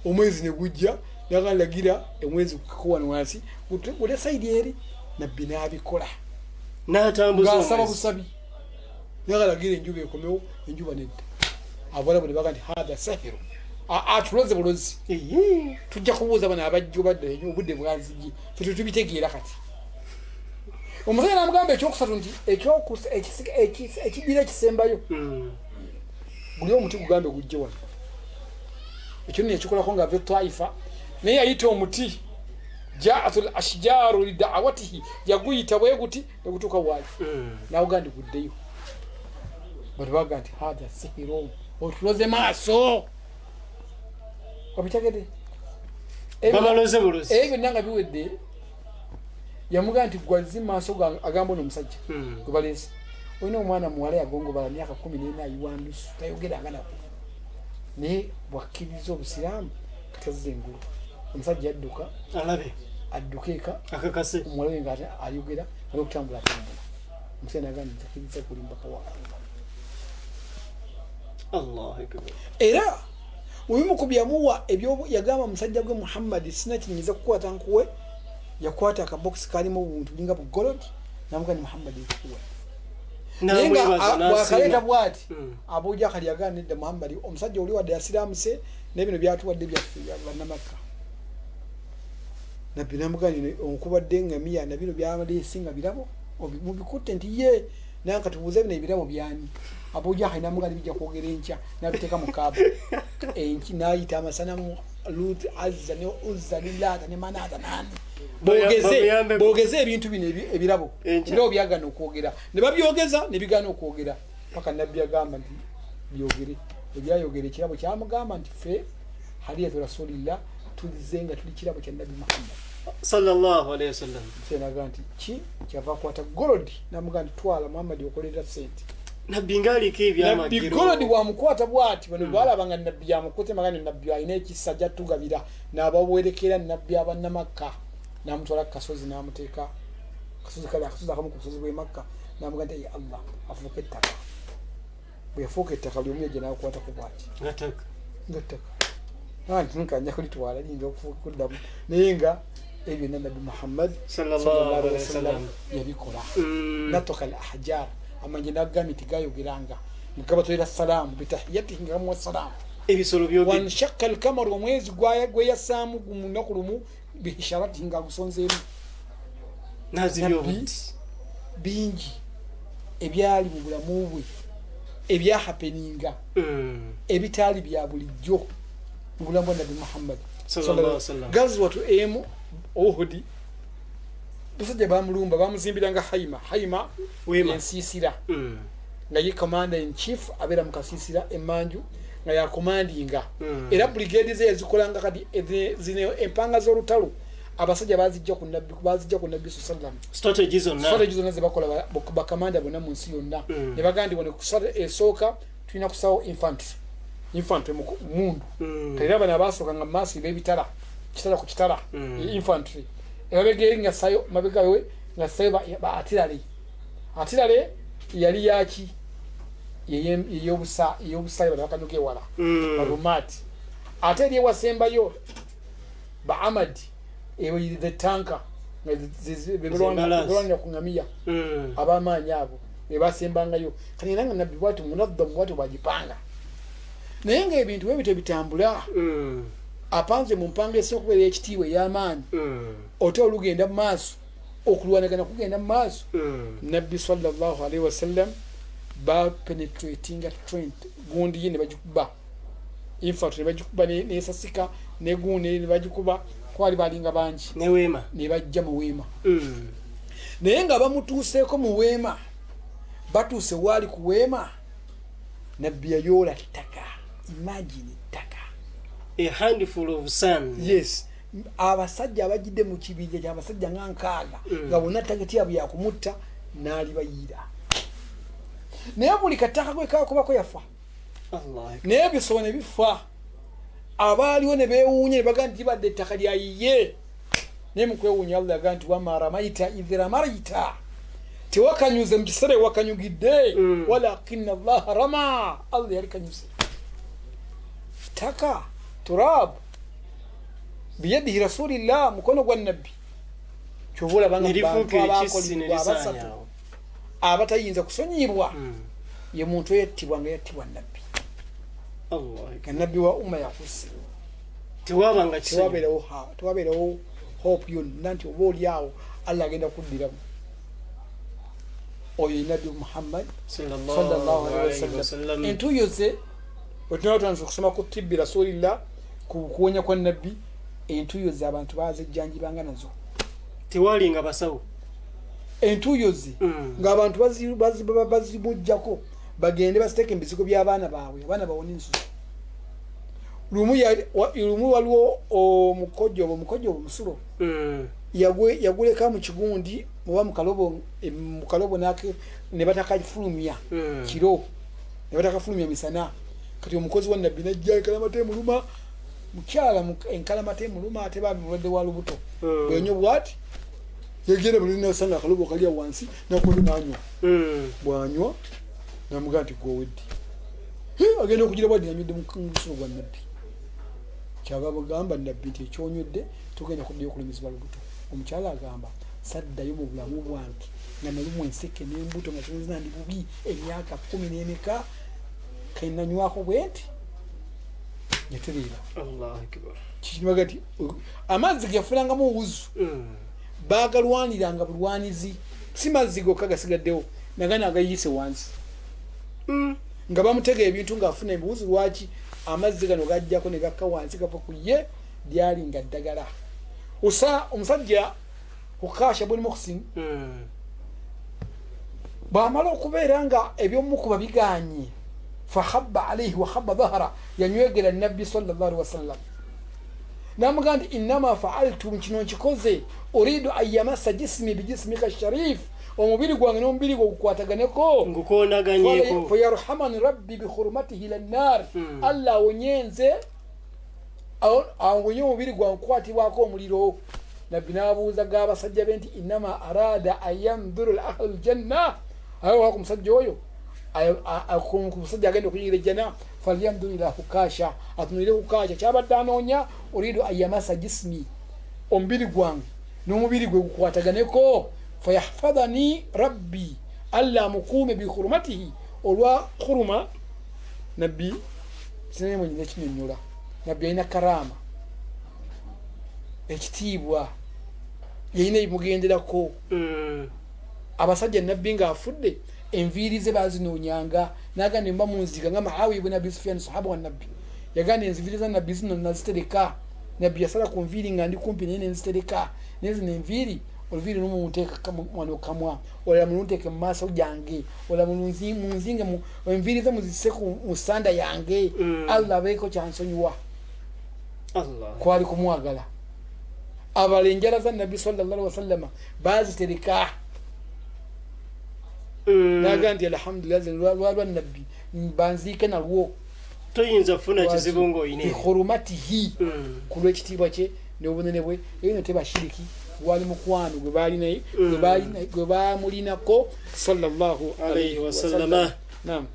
omwezi ne gujja. Naga lagira omwezi gukuwano wansi gudde sayidi eri. Nabbi n'abikola n'atambuza ng'asaba busabi, naga lagira enjuba ekomewo, enjuba nedda. Abawalabu ne baga nti hadha sahiru, atuloze bulozi, tujja kubuuza bano abajja obadde obudde bwazibye ffe tetubitegeera. Kati omusajja n'amugamba ekyokusatu nti ekibira ekisembayo guli omuti gugambe gujje wano. Ekyo nno ekikolako nga ava Taifa, naye yayita omuti jaatul ashjaru lidawatihi, yaguyita bwe guti negutuuka waali nawuga nti guddeyo. Bati baga nti hadha sihiru, otuloze maaso. Obitegedde? Babaloze bulozi. Ebyo byonna nga biwedde, yamugamba nti gwazi maaso agamba ono omusajja gwe baleese, olina omwana muwala yagongobala myaka 14 ayiwa ndusu tayogeranga nako. Naye bwakkiriza obusiraamu kati azza engulu, omusajja adduka alabe adduka eka akakase omuwala we nga ayogera ali okutambula atambula. Omusajja nagamba nti akkiriza kulimbaka wa Allah. Allahu akbar. Era mubimu ku byamuwa ebyo yagamba musajja gwe Muhammad, sina kinyinza kukwata nkuwe. Yakwata akabokisi kalimu obuntu bulinga bu gold, namuga ni Muhammad nkuwe. Naye nga Namwebaza bwakaleeta n'asiima. Bwati Abuja kali yagamba nedda Muhammad, omusajja oli wadde yasiramuse n'ebino byatuwadde byaffe bya bannamakka. Nabbi namugamba nti onkubadde ngamiya na bino byabadde nga birabo mubikutte nti ye nanka tubuuze bino ebirabo byani. Abuja kali namugamba bijja kwogera enkya, nabiteeka mu Kaaba enki, nayita amasanamu Lut, Azza ne Uzza ne Laata ne Manaata nani bogeze Bamuyambe. Bogeze ebintu bino ebirabo. Enkya. Ebirabo byagana okwogera ne babyogeza ne bigaana okwogera paka nabbi yagamba nti byogere. Ebyayogera ekirabo kyamugamba nti ffe hadiyatu rasulillah, tuzze nga tuli kirabo kya Nabbi Muhammad sallallahu alaihi wasallam. Naga nti ki kyava akwata gold namugamba nti twala Muhammad okolera sente. Nabbi ngaaliko Nabbi ebyamagero. Gold bwamukwata bwati bano balaba nga nabbi yamukutte magani. Nabbi alina ekisa jatugabira n'abawerekera nabbi abannamakka n'amutwala ku kasozi n'amuteeka kasozi kale akasozi akamu ku busozi bw'e Makka, n'amuga nti, "Ayi Allah, afuuka ettaka." Bwe yafuuka ettaka, buli omu yajja n'akwatako bwati nga ttaka. Nga ttaka. Nti nka nja kulitwala liyinza okuddamu, naye nga ebyo byonna Nabbi Muhammad sallallahu alaihi wasallam yabikola. Natoka al ahjar, amanje nagambye nti gayogeranga nga gabatolera salaamu bitahiyatihi, nga gamuwa salaamu. Ebisolo byogedde. Wanshaka alkamaru, omwezi gweyassaamu munaku lumu, bihisharatihi, nga agusonzeemu. Nazibya Nabbi obuti. Bingi ebyali mu bulamu bwe ebyahappeninga ebitaali bya bulijjo mu bulamu bwa Nabbi Muhammad. Sallallahu alaihi wasallam. Gazwatu emu Uhudi, basajja bamulumba, bamuzimbiranga haima haima, Weema. ensiisira nga ye commander in chief abeera mu kasiisira emanju nga yacommandinga. Era brigade ze yazikolanga kati zino empanga z'olutalo abasajja bazijja ku Nabbi sallam. Strategy zonna. Strategy zonna zebakola bakamanda bonna mu nsi yonna. Ne bagamba nti wano esooka tulina kusawo infantry mundu. Era bano abasooka nga maaso b'ebitala, kitala ku kitala. Infantry emabega eri nga sayo mabega we nga sayo ba artillery. Artillery yali yaki ey'obusayo bano bakanyuga ewala, barumaati. Ate eri ewasembayo ba amad, the tanka nga Zembalaasi. bebalwanira ku ngamiya. Ab'amaanyi abo bebasembangayo. Kati era nga Nabbi bwati munaddamu bwati bwagipanga, naye ngaebintu bwe bityo bitambula. Apanze mu mpanga esinga okubeera ekitiibwa ey'amaanyi. Ote olugenda mu maaso, okulwanagana kugenda mu maaso. Nabbi sallallahu alaihi wasallam bapenetratinga tent gundi ye ne bagikuba, infantry ne bagikuba nesasika negundi ne bagikuba, kwali balinga bangi. Neweema. Ne bajja mu weema. Naye nga bamutuuseeko mu weema, batuuse waali ku weema, Nabbi yayoola ttaka. Imagine, ttaka. A handful of sand. Yes, abasajja abajjidde mu kibinja kyabasajja nga 60 nga bonna target yaabwe yakumutta, n'alibayiira, naye buli kataka gwe kakubako yafa. Allah. Naye ebisolo ne bifa, abaaliwo ne beewuunya ne bagaa nti libadde ettaka lyayiye. Naye mukwewuunya Allah yagaa nti wama ramaita idh ramaita, tewakanyuze mu kiseera ewakanyugidde, walakina Allaha rama, Allah yali kanyuze ttaka, turab biyadihi rasulillah, mukono gwa Nabbi. Kyova olabanga ne lifuuka bantu ekissi ne abakolibwa abasatu lisaanyaawo. Abatayinza kusonyiyibwa ye muntu eyattibwa nga yattibwa Nabbi, Allah. nga Nabbi wa umma yakusse. Tewabanga kisanyu. Tewabeerawo hope yonna nti oba oli awo Allah agenda kuddiramu. Oyo ye Nabbi Muhammad sallallahu sallallahu alaihi alaihi wasallam. Wasallam. Entuuyo ze wetunaba tutandise okusoma ku tibbi rasulillah, ku kuwonya kwa Nabbi, entuuyo ze abantu bazejjanjibanga nazo. Tewalinga basawo. Entuuyo ze ng'abantu bazimugjako bagende baziteeke mu bizigo by'abaana baabwe, abaana bawone ensusu. Lumu waliwo omukojja oba oba omusulo yaguleka mu kigundi oba mu kalobo ne batakafulumya kiro, ne batakafulumya misana. Kati omukozi wa nabbi najja, enkalamata emuluma, mukyala enkalamata emuluma, ate bambi mulwadde wa lubuto. Bwenywa bwati yagenda buli nasanga akalobo kalya wansi nakwali nanywa. Bwanywa namugaa nti gwoweddi, agenda okugira bwati anywedde musulo gwa nabbi. Kyava bagamba nabbi nti ekyonywedde tugenda kuddayo okulumizibwa lubuto. Omukyala agamba saddayo mu bulamu bwange nga nalumwa enseke n'embuto nga kinzina ndi bubi emyaka 10 n'emeka kenanywako bwenti nyatereera. Kikimaga nti amazzi geyafulangamu owuzu bagalwaniranga bulwanizi, si mazzi gokka gasigaddewo nagana agayise wansi nga bamutega ebintu ng'afuna embuuzi. Lwaki amazzi gano gajjako ne gakka wansi gava ku ye lyali nga ddagala. Usa omusajja Ukasha bun Muhsin bw'amala okubeera nga ebyomukuba biganye, fahabba alaihi wahabba dhahara, yanywegera nabbi sallallahu alaihi wasallam namugamba nti innama faaltu, kino nkikoze uridu an yamassa jismi bijismika sharif, omubiri gwange n'omubiri gwo gukwataganeko, fayarhamani rabbi bihurumatihi ila nnar, Allah awonyenze awonye omubiri gwange okukwatibwako omuliro. Nabbi n'abuuza g'abasajja be nti innama arada an yandhuru ahlu ljanna, ayowa ku musajja oyo, ku musajja agenda okuyingira ejjana, falyandur ila hukasha, atunulire hukasha kyabadde anoonya, uridu an yamasa jismi, omubiri gwange n'omubiri gwe gukwataganeko, fayahfadhani rabbi, Allah amukuume bihurumatihi, olwa huruma. Nabbi sinaye mwenyina ekinyonyola, nabbi alina karama, ekitiibwa yalina ebimugenderako. Abasajja nabbi ng'afudde enviiri ze bazinoonyanga, nagamba mba munziika nga Maawiya ibn Abi Sufyan sahaba wa nabbi yagamba enviiri za nabbi zino nazitereka, nabbi yasala ku nviiri nga ndi kumpi naye nenzitereka, naye zino enviiri oluviiri lumu munteeka wano kamwa, olala mulunteeke mu maaso gyange, olala munzinge enviiri ze muzisse mu sanda yange, Allah abeeko kyansonyiwa. Kwali kumwagala. Abala enjala za nabbi sallallahu alaihi wasallama bazitereka, naga nti alhamdulillah lwalwa nabbi banziike nalwo. Toyinza kufuna kizibu ng'oyina bihurumatihi, ku lw'ekitiibwa kye n'obunene bwe. Eyo no teba shiriki, gwali mukwano gwe bamulinako sallallahu alaihi wasallama. Naam.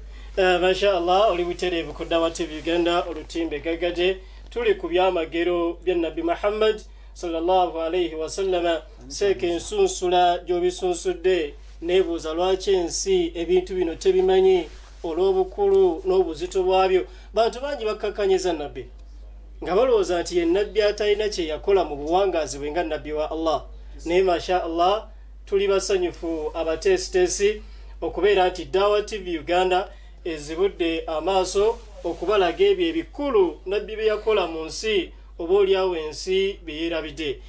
Masha Allah, oli butereevu ku Dawa TV Uganda, olutimbe gagade tuli ku byamagero bya nabbi Muhammad sallallahu alaihi wasallama. Seeka ensunsula gy'obisunsudde, neebuuza lwaki ensi ebintu bino tebimanyi olw'obukulu n'obuzito bwabyo. Bantu bangi bakkakanyiza nabbi nga balowooza nti ye nabbi atalina kye yakola mu buwangaazi bwe nga nabbi wa Allah. Naye masha Allah, tuli basanyufu abateesiteesi okubeera nti Dawa TV Uganda ezibudde amaaso okubalaga ebyo ebikulu nabbi bye yakola mu nsi, oba oliawo ensi bye yeerabidde.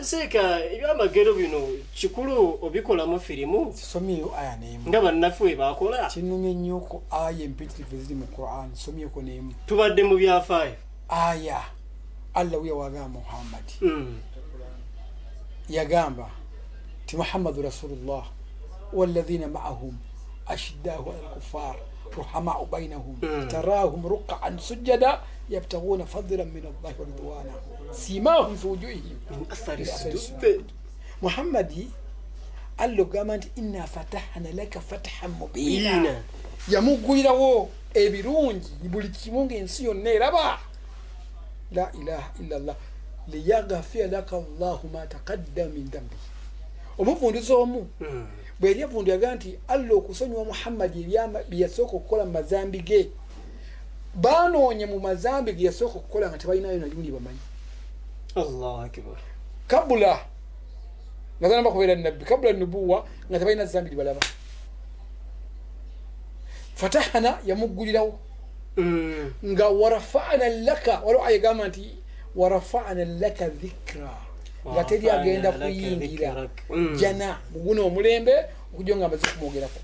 Seeka, ebyamagero bino kikulu obikolamu firimu Somyeyo aya n'emu nga bannaffe bwe bakola. Kinumye nnyo ku aya empitirivu eziri mu Quran, somyeko n'emu. Tubadde mu byafaayo. Aya Allah wiya wagamba Muhammad, yagamba ti Muhammadu rasulullah walladhina ma'ahum ashiddahu ala lkuffar ruhamau bainahum tarahum rukaan sujada yabtaguna fadlan min allahi wa ridwana simahum fi wujuhihim min athari sujud. Muhammadi Allah ogamba nti inna fatahna laka fathan mubina, Bina. Yamugwirawo ebirungi buli kimu ngaensi yonna eraba. La ilaha illa llah, liyaghfira laka llahu ma taqaddama min dambi. Omuvunduzi omu bwe yali avundu yagaa nti Allah okusonyiwa Muhammadi bye yasooka okukola mu mazambi ge, banoonya mu mazambi ge yasooka okukola nga tebalinayo nalimu lye bamanyi. Allahu akbar. Kabula nga tanaba kubeera nabbi, kabula nubuwa, nga tebalina zambi libalaba. Fatahana yamuggulirawo nga warafana laka, waliwo ayegamba nti warafana laka dhikra, nga teri agenda kuyingira jana muguno omulembe okujja nga amaze kumwogerako.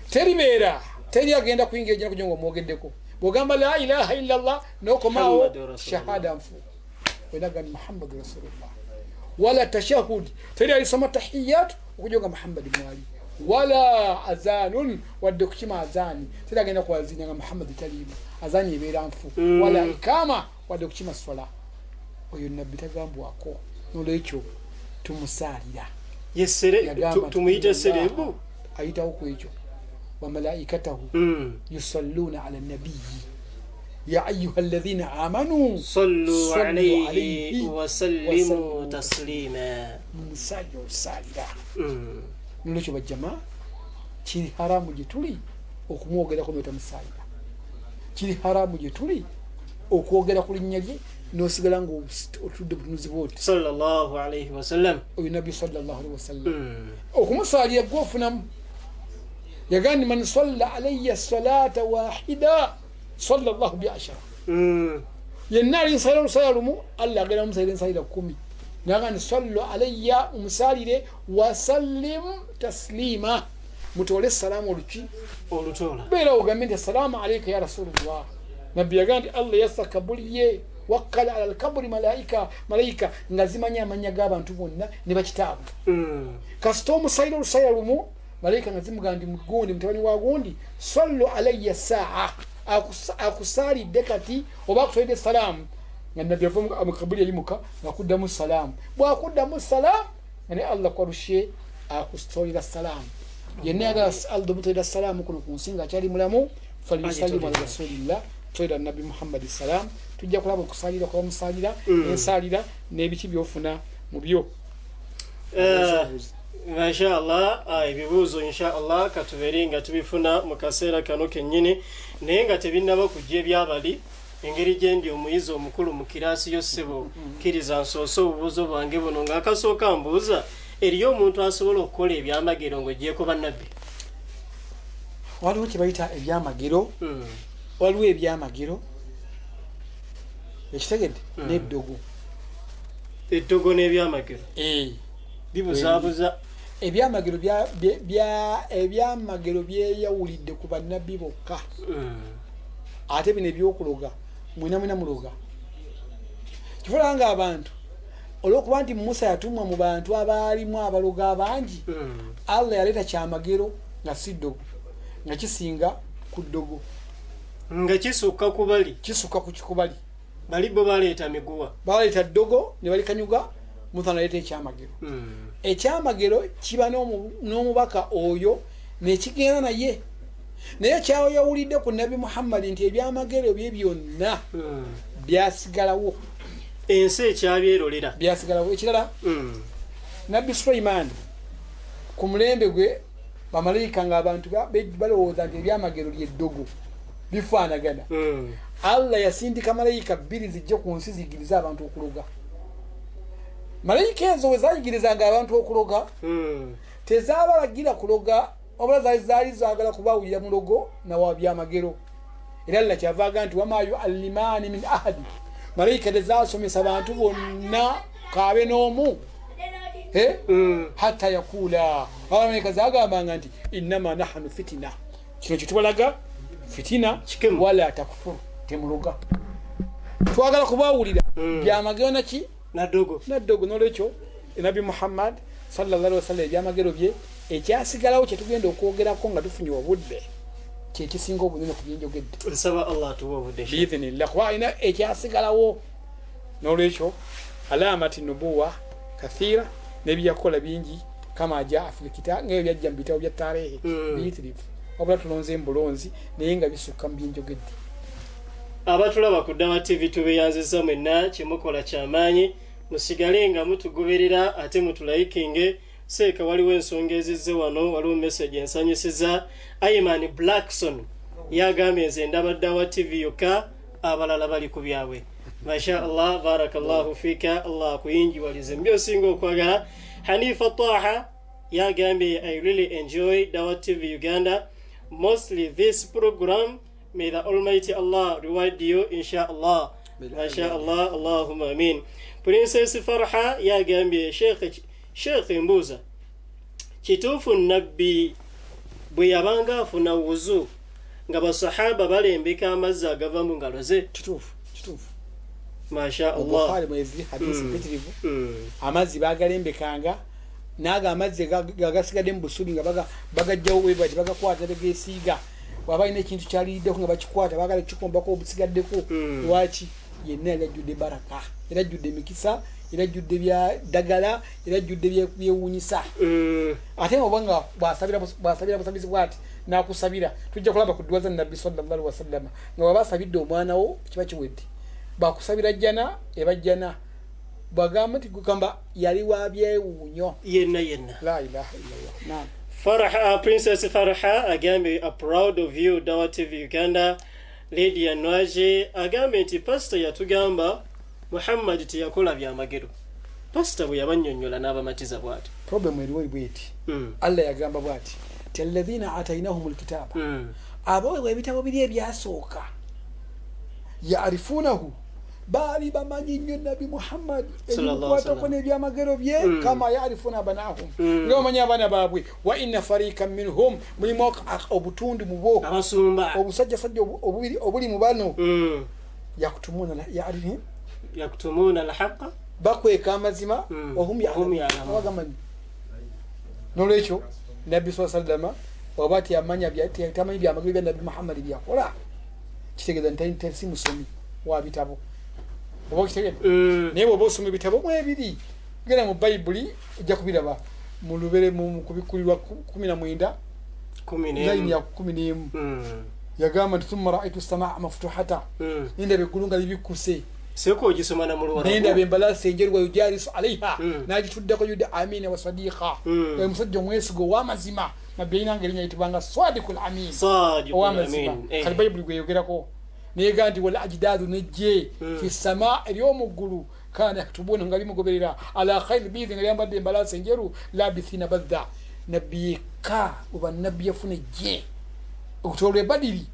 Teribeera teri agenda kuyingira jana kujja nga omwogeddeko. Bwogamba la ilaha illa llah nokomaawo, Muhammadu Rasulullah. Shahada nfu wenagani Muhammadu rasulullah, wala tashahud, teri alisoma tahiyatu okujja nga Muhammadi mwali. Wala azanun, wadde kukima azani, teragenda kuwaziina nga Muhammadi taliimu, azani ebeera nfu. Wala ikama, wadde kukima swala. Oyo nabbi tagambwako, nolwekyo tumusaalira. Tumuyite serebu. Ayitawo ku ekyo, wa malaikatahu yusalluna ala nabiyi ya ayuha alladhina amanu sallu alayhi wasallimu taslima. Mumusalire olusaalira. Nolwekyo bajjama, kiri haramu gye tuli okumwogerako notamusaalira, kiri haramu gye tuli okwogera ku linnya lye nosigala nga otudde butunuzi bwoti. Sallallahu alayhi wasallam. Oyo nabbi sallallahu alayhi wasallam okumusaalira gwe ofunamu. Yagamba nti man salla alayya salata wahida salla llahu bi ashara, yenna alinsalira olusaya lumu, Allah agenda musalira ensalira 10. Naga nti sallu alayya, omusalire, wasallim taslima, mutole salaamu oluki olutola, beera ogambe nti assalaamu alaika ya rasulullah. Nabbi yagamba nti Allah yassa kabuli ye, wakkala ala alkaburi malaika, malayika nga zimanya amanya g'abantu bonna ne bakitaabwe. Kasita omusalira olusaya lumu, malayika nga zimugamba nti gundi mutabani wa gundi, sallu alayya saa, akusaalidde kati oba akusalidde salaamu. Nga nabbi ava mu kabuli yayimuka ngakuddamu salaamu, bwakuddamu salaamu nga ne Allah kwarushe akusolera salaamu. Yenna yagala Allah omutolera salaamu kuno ku nsi nga akyali mulamu, falyusallimu ala rasulillah, tolera nabbi Muhammadi salaamu. Tujja kulaba okusalira kwabamusalira ensaalira n'ebiki byofuna mu byo. Mashallah, ebibuuzo inshallah katubeere nga tubifuna mu kaseera kano kennyini, naye nga tebinnaba kujja ebyabali. Engeri gye ndi omuyizi omukulu mu kiraasi yo ssebo, kkiriza nsoose obubuuzo bwange buno. Ng'akasooka mbuuza, eriyo omuntu asobola okukola ebyamagero ng'ogyeko bannabbi? Waliwo kye bayita ebyamagero, waliwo ebyamagero ekitegedde n'eddogo. Eddogo n'ebyamagero bibuzaabuza. Ebyamagero ebyamagero byeyawulidde ku bannabbi bokka. Ate bino ebyokuloga, mwena mwena muloga. Kifuula nga abantu olwokuba nti Musa yatumwa mu bantu abaalimu abaloga abangi, Allah yaleeta kyamagero nga si ddogo, nga kisinga ku ddogo, nga kisukka ku bali, kisukka ku kikubali. Bali bo baleeta miguwa, baleeta ddogo ne balikanyuga, Musa naleeta ekyamagero. Ekyamagero kiba n'omubaka oyo nekigenda naye, naye kyayawulidde ku nabbi Muhammadi nti ebyamagero bye byonna byasigalawo, ensi ekyabyerolera byasigalawo. Ekirala, nabbi Sulaiman ku mulembe gwe bamalayika nga abantu balowooza nti ebyamagero lyeddogo bifaanagana, Allah yasindika malayika 2 zijje ku nsi ziyigirize abantu okuloga. Malayika ezo we zayigirizanga abantu okuloga, tezabalagira kuloga, wabula zaali zaagala kubawulira mulogo nawa byamagero. Era Allah kyava agamba nti wama yuallimaani min ahadi, malayika tezasomesa bantu bonna kaabe n'omu hatta yakula. Malayika zagambanga nti innama nahnu fitina, kino kyetubalaga fitina, wala takfuru, temuloga. Twagala kubawulira byamagero naki naddogo naddogo. Nolwekyo nabbi Muhammad sallallahu alaihi wasallam ebyamagero bye ekyasigalawo kyetugenda okwogerako nga tufunye obudde kyekisinga obunene ku byenjogedde. Nsaba Allah atuwe obudde biidhinillah, kuba alina ekyasigalawo. Nolwekyo alamati nubuwa kathira, n'ebyakola bingi, kama jaa fil kitab, nga byajja mu bitabo bya tarehe biyitirivu, wabula tulonze mbulonzi naye nga bisukka mu byenjogedde. Abatulaba ku Dawa TV tubeyanziza mwenna, kyemukola kyamaanyi, musigale nga mutugoberera ate mutulayikinge. Seeka waliwo ensonga ezizze wano, waliwo message ensanyusiza. Ayman Blackson yagambye nze ndaba Dawa TV yokka, abalala bali ku byabwe. Masha Allah, barakallahu fika, Allah akuyingiwalize mu by'osinga okwagala. Hanifa Taha yagambye I really enjoy Dawa TV Uganda, mostly this program, may the Almighty Allah reward you insha Allah. Masha Allah, Allahumma amin. Princess Farha yagambye Sheikh mbuuza, kituufu nabbi bwe yabanga afuna wuzu nga basahaba balembeka amazzi agava mu ngalo ze? Kituufu, kituufu. Masha Allah. Bukhari mwezi hadisi mpitirivu, amazzi bagalembekanga. Naago amazzi gagasigadde mu busubi nga bagajjawo bwebati, bagakwata, begesiiga. Waba alina ekintu kyaliiriddeko nga bakikwata, bagala kukikombako obusigaddeko. Lwaki? Yenna yali ajjudde baraka, era ajjudde emikisa, era ajjudde bya ddagala, era ajjudde byewuunyisa. Ate nga oba nga bwasabira busabizi bwati nakusabira, tujja kulaba ku dduwa za Nabbi sallallahu alaihi wasallama nga bwaba asabidde omwana wo kiba kiwedde, bakusabira jjana, eba jjana. Bwagamba nti gugamba yali wa byewuunyo. Yenna yenna. La ilaha illallah. Naam. Farha, Princess Farha agambye, "A proud of you, Dawa TV Uganda." Lydia Nwaje agambye nti pastor yatugamba Muhammad teyakola byamagero. Pastor bwe yabannyonnyola n'abamatiza bw'ati. Problem eriwo bweti. Allah yagamba bwati ti alladhina atainahum lkitaba, abaweebwa ebitabo biri ebyasooka, yarifunahu, baali bamanyi nnyo Nabi Muhammad, Sallallahu ebimukwatako alaihi n'ebyamagero bye, kama yarifuna abanahum, nga bamanyi abaana baabwe. Wa inna farikan minhum, mulimu obutundu mu bo, abasumba, obusajjasajja obubiri obuli mu bano, yakutumuna yakutumuna alhaqa, bakweka amazima, wahum Wahum ya'lamun. Bagamanyi. Nolwekyo Nabbi saa sallama waba teyamanya tamanyi byamagero bya Nabbi Muhammadi byakola, kitegeeza nti si musomi wa bitabo, oba okitegedde? Naye bwoba osoma ebitabo mwebiri, genda mu Bayibuli ojja kubiraba mu lubere mu Kubikkulirwa 19, 11. Layini ya 11. Yagamba nti thumma raaitu samaa mafutuhata, nendaba eggulu nga libikkuse. Sooka ogisoma na mu Nendaba Luwarabu. embalasi enjeru, wayujalisu alaiha, n'agituddeko yuda amina wa sadiqa, oyo musajja omwesiga ow'amazima. Nabbi yayinanga erinnya yitibwanga Sadiku l Amin, Sadiqul ow'amazima. Amin. Kati Bayibuli gweyogerako neyega nti wal ajdaadu, nejje, fi sama, ery'omuggulu, kana yaktubuna, nga limugoberera, ala khairi biidi, nga lyambadde embalasi enjeru, labithina badda. Nabbi yekka oba nabbi yafuna ejje okutolwa ebadiri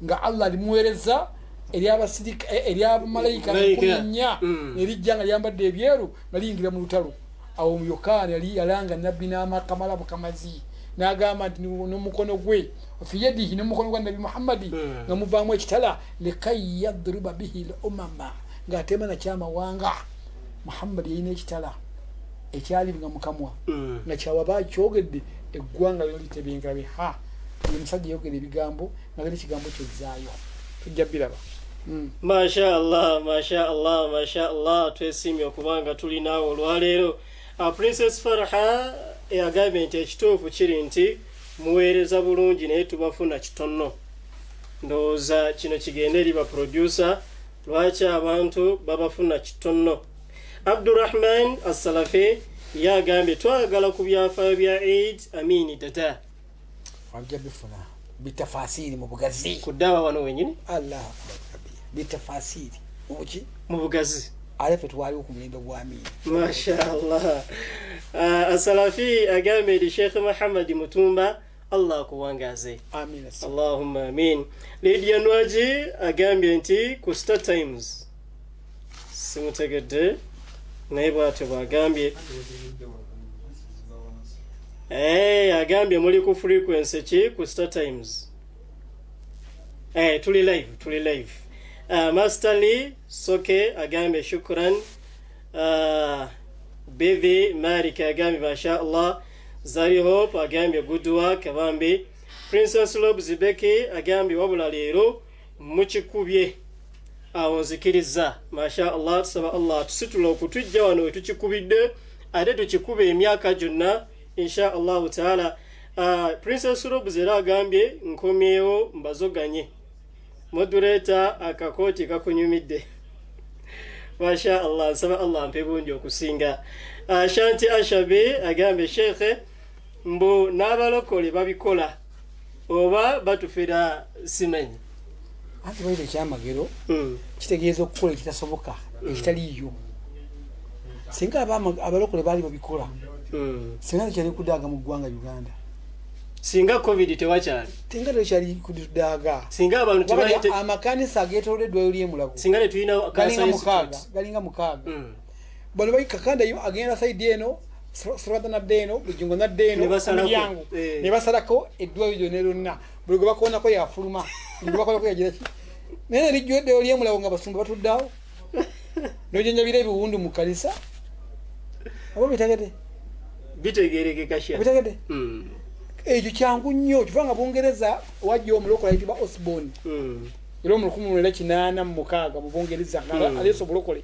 nga Allah alimuweereza eryabamalayika Malayika. 4000, nerijja nga lyambadde ebyeru nga liyingira mu lutalo. Awo Yokaana yali yalanga Nabbi n'amakamala bukamazi n'agamba nti n'omukono gwe, fi yadihi, n'omukono gwa Nabbi Muhammadi nga muvaamu ekitala, likai yadriba bihi l umama, ng'atema nakyamawanga. Muhammadi yalina ekitala ekyalibwa mukamwa nga kyawaba kyogedde eggwanga lyona litebenkera. Ha, oyo musajja yogera ebigambo nga gera ekigambo kyezzaayo, tujja biraba. Masha Allah, masha Allah, masha Allah. Twesiimye okuba nga tuli naawe olwaleero. Princess Farha agambye nti ekituufu kiri nti muweereza bulungi naye tubafuna kitono. Ndowooza kino kigende eri baproducer, lwaki abantu babafuna kitono? Abdurahman Assalafi ye agambye twagala ku byafaayo bya Eid Amini Dada. Wajja bifuna bitafasiri mu bugazi. Ku ddaawa wano wenyini. Allah akbar kabir, bitafasiri mubuki? Mu bugazi. Ate ffe twaliwo ku mulembe gwa Amini. Mashallah. Asalafi agambye eri Sheikh Muhammadi Mutumba, Allah akuwangaze. Amina. Allahumma amin. Lydia Nwagi agambye nti ku Star Times simutegedde, naye bwatyo bwagambye. Agambye muli ku frequency ki ku Star Times? Tuli live, tuli live. Master Lee Soke agambye shukran. Bivi Malik agambye masha Allah. Zari Hope agambye good work bambi. Princess Lob Zibeki agambye wabula leero mukikubye, awo nzikiriza. Masha Allah, tusaba Allah tusitula okutujja wano wetukikubidde, ate tukikube emyaka gyonna insha Allahu taala. Princess Robs era agambye nkomyewo mbazoganye. Moderator, akakooti kakunyumidde. Masha Allah, nsaba Allah mpe bungi okusinga. Shanti Ashabi agambye shekhe mbu n'abalokole babikola oba batufera simanyi. Anti baita ekyamagero kitegeeza okukola ekitasoboka, ekitaliiyo. Singa abalokole baali babikola, singa tekyali kudaaga mu ggwanga Uganda. Singa COVID tewakyali. Singa tekyali kudaaga. Singa abantu Wakati amakanisa agetolodde eddwaliro ly'Emulago singa tetulina galinga Cancer 6, Institute. galinga 6. Bano bali Kakanda yo agenda saidi eno, Sirwata nadda eno, Bujingo nadda eno, Ne basalako. miryango. Ne basalako eddwaliro lyonna lyonna, buli gwe bakoonako yafuluma, buli gwe bakoonako yagira ki, naye ne lijja eddwaliro ly'Emulago nga basumba batuddeawo nojanjabira ebiwundu mu kanisa, oba bitegedde? Bitegerekeka sha. Obitegedde? Ekyo kyangu nnyo, kiva nga Bungereza wajja omulokole ayitibwa Osborne. Era omu 1986 mu Bungereza nga aleese obulokole,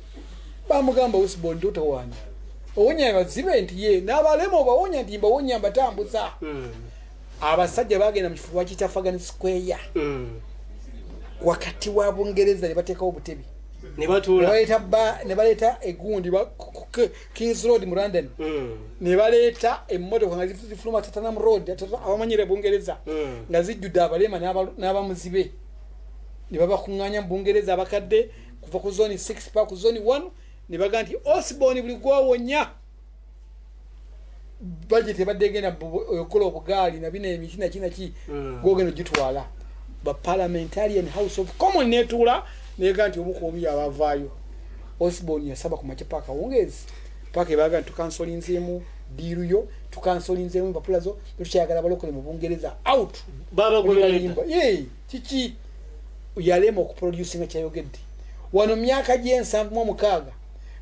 bamugamba, "Osborne, totawaanya, owonya abazibe?" Nti ye, "N'abalema obawonya?" Nti mbawonya, mbatambuza. Abasajja bagenda mu kifo bakiyita Trafalgar Square wakati wa Bungereza, ne bateekawo obutebe. Ne batuula. Ne baleeta egundi Kings Road mu London. Ne baleeta emmotoka nga zifuluma Tottenham Road, abamanyire Bungereza, nga zijjudde abalema n'abamuzibe, ne babakuŋŋaanya mu Bungereza, abakadde kuva ku zone 6 pa ku zone 1, ne baga nti, "Osborne, buli gwowonya, budget ebadde egenda okukola obugaali nabino emiti naki naki, gwogenda ogitwala." Ba parliamentarian, House of Common netuula nega nti omukuumi yabavaayo. Osborne yasaba ku makya paka akawungeezi, paka ebaga nti, "Tukansolinzeemu deal yo, tukansolinzeemu empapula zo, tetukyayagala balokole mu Bungereza, out." Babagoberera. Ye kiki yalema okuproducinga kyayogedde wano myaka gye76?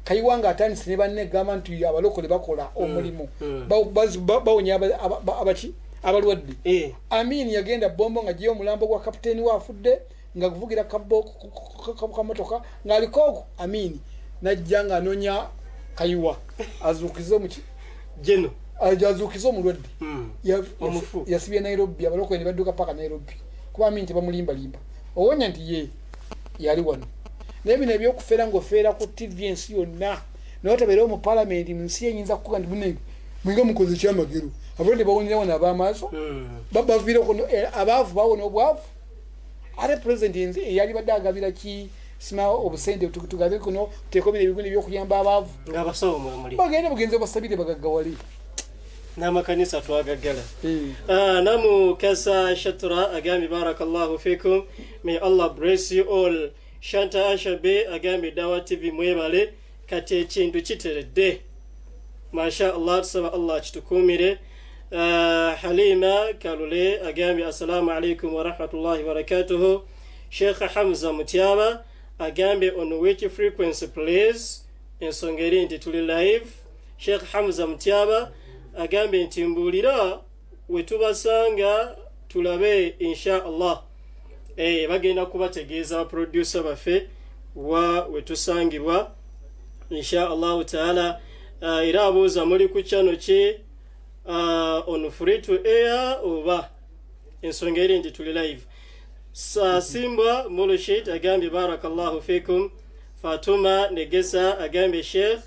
Kayiwa nga atandise ne banne egamba nti abalokole bakola omulimu, bawonya abaki, abalwadde. Amin yagenda Bombo nga gyeyo omulambo gwa kapiteeni we afudde, nga guvugira kamotoka ng'aliko ogwo. Amin najja ng'anoonya Kayiwa azuukize omuki Geno. Azuukize omulwadde. Omufu. Yasibye Nairobi, abalokole ne badduka paka Nairobi, kuba Amin tebamulimbalimba. Owonya nti ye yali wano, naye bino ebyokufeera ngaofeera ku TV ensi yonna, naye otabeerewo mu palamenti mu nsi eyinza kukuga nti mune mwinga mukoze ekyamagero, abalwadde bawonera wano ab'amaaso, baviireko abaavu bawona obwavu. Ate pulezidenti eyali badde agabira ki sima obusente, tugabe kuno, tuteeko bino ebigundi ebyokuyamba abaavu. Ng'abasawo mwemuli. Bagende bugenze basabire bagaggawale. N'amakanisa twagaggala. Namu Kasa Shatra agambye, "Barakallahu fikum, may Allah bless you all." Shanta Ashabe agambye, "Dawa TV mwebale, kati ekintu kiteredde, masha Allah, tusaba Allah kitukuumire." Halima Kalule agambye, "Assalamu alaikum warahmatullahi wabarakatuhu." Sheikh Hamza Mutyaba agambye, "On which frequency please?" Ensonga eri nti tuli live. Sheikh Hamza Mutyaba agambye nti mbuulira we tubasanga tulabe, insha Allah. Bagenda kubategeeza baproducer baffe wa wetusangibwa, insha Allahu taala. Era abuuza, muli ku channel ki, on free to air oba? Ensonga eri nti tuli live. Simbwa Mulushid agambye, "Barakallahu fikum." Fatuma Negesa agambye, "Sheikh,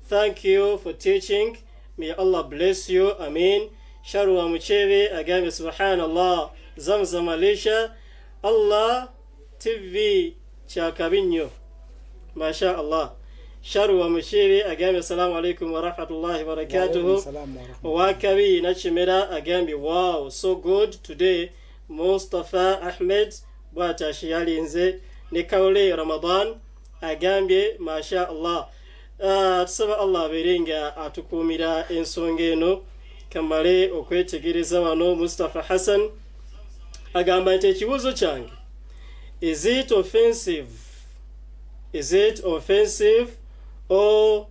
thank you for teaching, may Allah bless you, amin." Sharwa Muchebe agambye, "Subhanallah, Zamzam Alisha, Allah TV kyakabi nnyo, masha Allah." Sharwa Muchebe agambye, "Assalamu alaikum warahmatullahi wabarakatuhu." Owakabi Nakimera agambye, "Wow, so good today." Mustafa Ahmed bw'ati yalinze ne Kawule Ramadan agambye, "Masha Allah." Tusaba Allah abeere nga atukuumira ensonga eno. Kamale okwetegereza wano, Mustafa Hassan agamba nti, "Ekibuuzo kyange, is it offensive or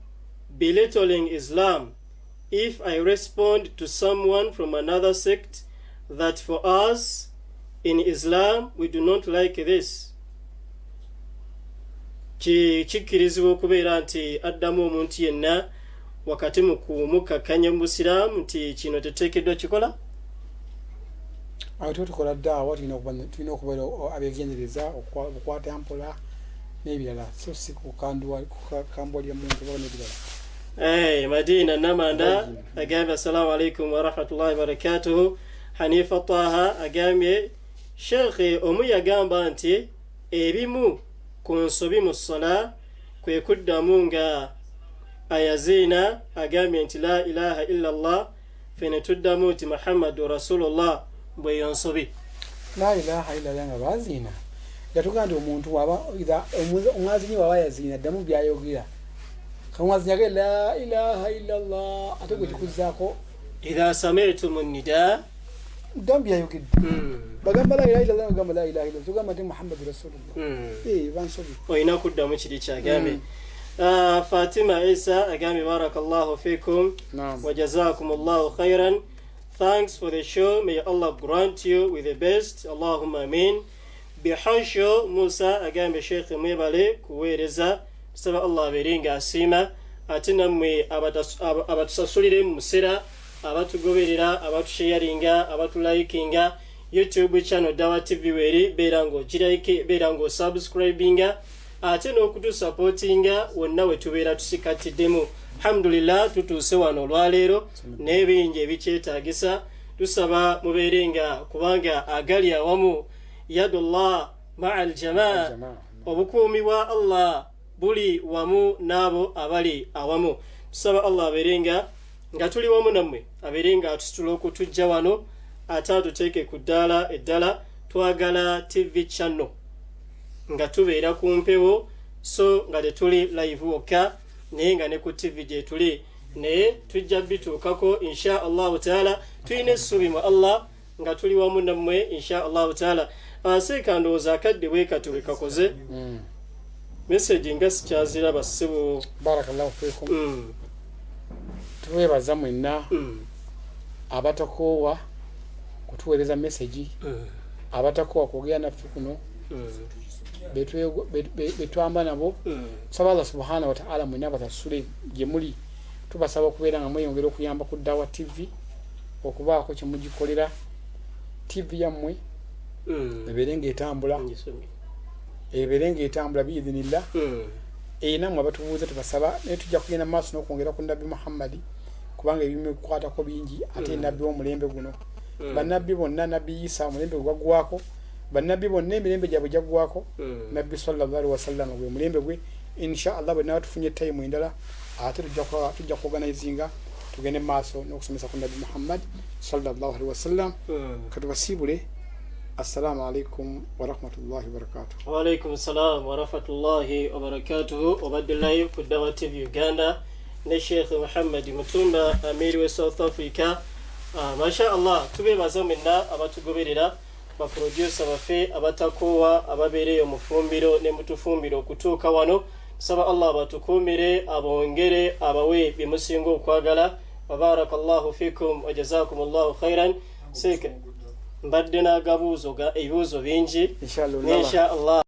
belittling Islam if I respond to someone from another sect that for us in Islam we do not like this?" Kikkirizibwa okubeera nti addamu omuntu yenna wakati mu kumukakkanya mu busiraamu nti kino teteekeddwa kikola? Awo tuba tukola daawa, tulina okubeera abegendereza, okukwata mpola n'ebirala, so si kukambwalira muntu oba n'ebirala. Hey, Madina Namanda agambye, "Assalamu alaikum warahmatullahi wabarakatuhu." Hanifa Taha agambye, "Sheekhe, omu yagamba nti ebimu ku nsobi mu ssala kwe kuddamu nga ayaziina agambye nti la ilaha illa llah, fe ne tuddamu nti Muhammadu rasulullah, bweyo nsobi." La ilaha illallah nga baziina, yatugaa nti omuntu omwazinyi waba yaziina, ddamu byayogera. Kamwazinyi age la ilaha illallah, ate gwe kikuzaako. Idha samitum nida. Ddamu byayogedde. Bagamba la ilaha illallah, bagamba la ilaha illallah, tugamba nti Muhammadu rasulullah. Bansobi. Olina kuddamu kiri kyagambye. Fatima Isa agambye barakallahu fikum Naam. wa jazakum llahu khairan, thanks for the show, may Allah grant you with the best, allahumma amin. Bihosho Musa agambye Sheikh mwebale kuweereza, tusaba Allah abeere nga asiima, ate nammwe abatusasulire mu musera, abatugoberera, abatusharinga, abatulayikinga. YouTube channel Dawa TV weri, beera ng'ogirayike, beera ng'osubscribinga, ate n'okutusupportinga wonna we tubeera tusikatiddemu. Alhamdulillah, tutuuse wano olwaleero n'ebingi ebikyetaagisa. Tusaba mubeere nga, kubanga agali awamu, yadullah maa aljamaa, Aljamaa. obukuumi bwa Allah buli wamu n'abo abali awamu. Tusaba Allah abeere nga tuli wamu nammwe, abeere nga atusitula okutujja wano, ate atuteeke ku ddaala eddala. Twagala TV channel nga tubeera ku mpewo, so nga tetuli live wokka, naye nga ne ku TV gye tuli, naye tujja bituukako insha allahu taala. Tulina essuubi mu Allah nga tuli wamu nammwe insha allahu taala. Seeka, ndowooza akadde bwe kati bwe kakoze. Message nga sikyaziraba, ssebo. Barakallahu fikum. Twebaza mwenna abatakoowa kutuweereza message, abatakoowa kwogera naffe kuno, betwamba nabo. Tusaba Allah subhanahu wataala mwenna abasasule gye muli. Tubasaba okubeera nga mweyongera okuyamba ku Dawa TV, okubaako kyemugikolera TV yammwe, ebeere ngaetambula, Ngisomye. ebeere ngaetambula biidhinillah. Era mmwe abatubuuza tubasaba, naye tujja kugenda mu maaso n'okwongera ku Nabbi Muhammadi, kubanga ebimukwatako bingi, ate nabbi w'omulembe guno. Bannabbi bonna, Nabbi Isa omulembe gwe gwaggwako, bannabbi bonna emirembe gyabwe gyaggwako. Nabbi sallallahu alaihi wasallam gwe mulembe gwe. Insha Allah, bwe naba tufunye time endala, ate tujja kuorganizinga tugende mu maaso n'okusomesa ku Nabbi Muhammad sallallahu alaihi wasallam. Katubasiibule. Assalamu alaikum warahmatullahi wabarakatuh. Waalaikum salam warahmatullahi wabarakatuhu. Obadde live ku Dawa TV Uganda ne Sheikh Muhammad Mutumba, amiri we South Africa. Masha Allah, tubebaza mwenna abatugoberera, baproducer baffe abatakoowa, ababeereyo mu fumbiro ne mutufumbiro okutuuka wano. Tusaba Allah abatukuumire, abongere, abawe byemusinga okwagala. Wabaraka llahu fikum wa jazakum llahu khairan. Seeka, mbadde n'agabuuzo ebibuuzo bingi. Inshallah. Insha Allah.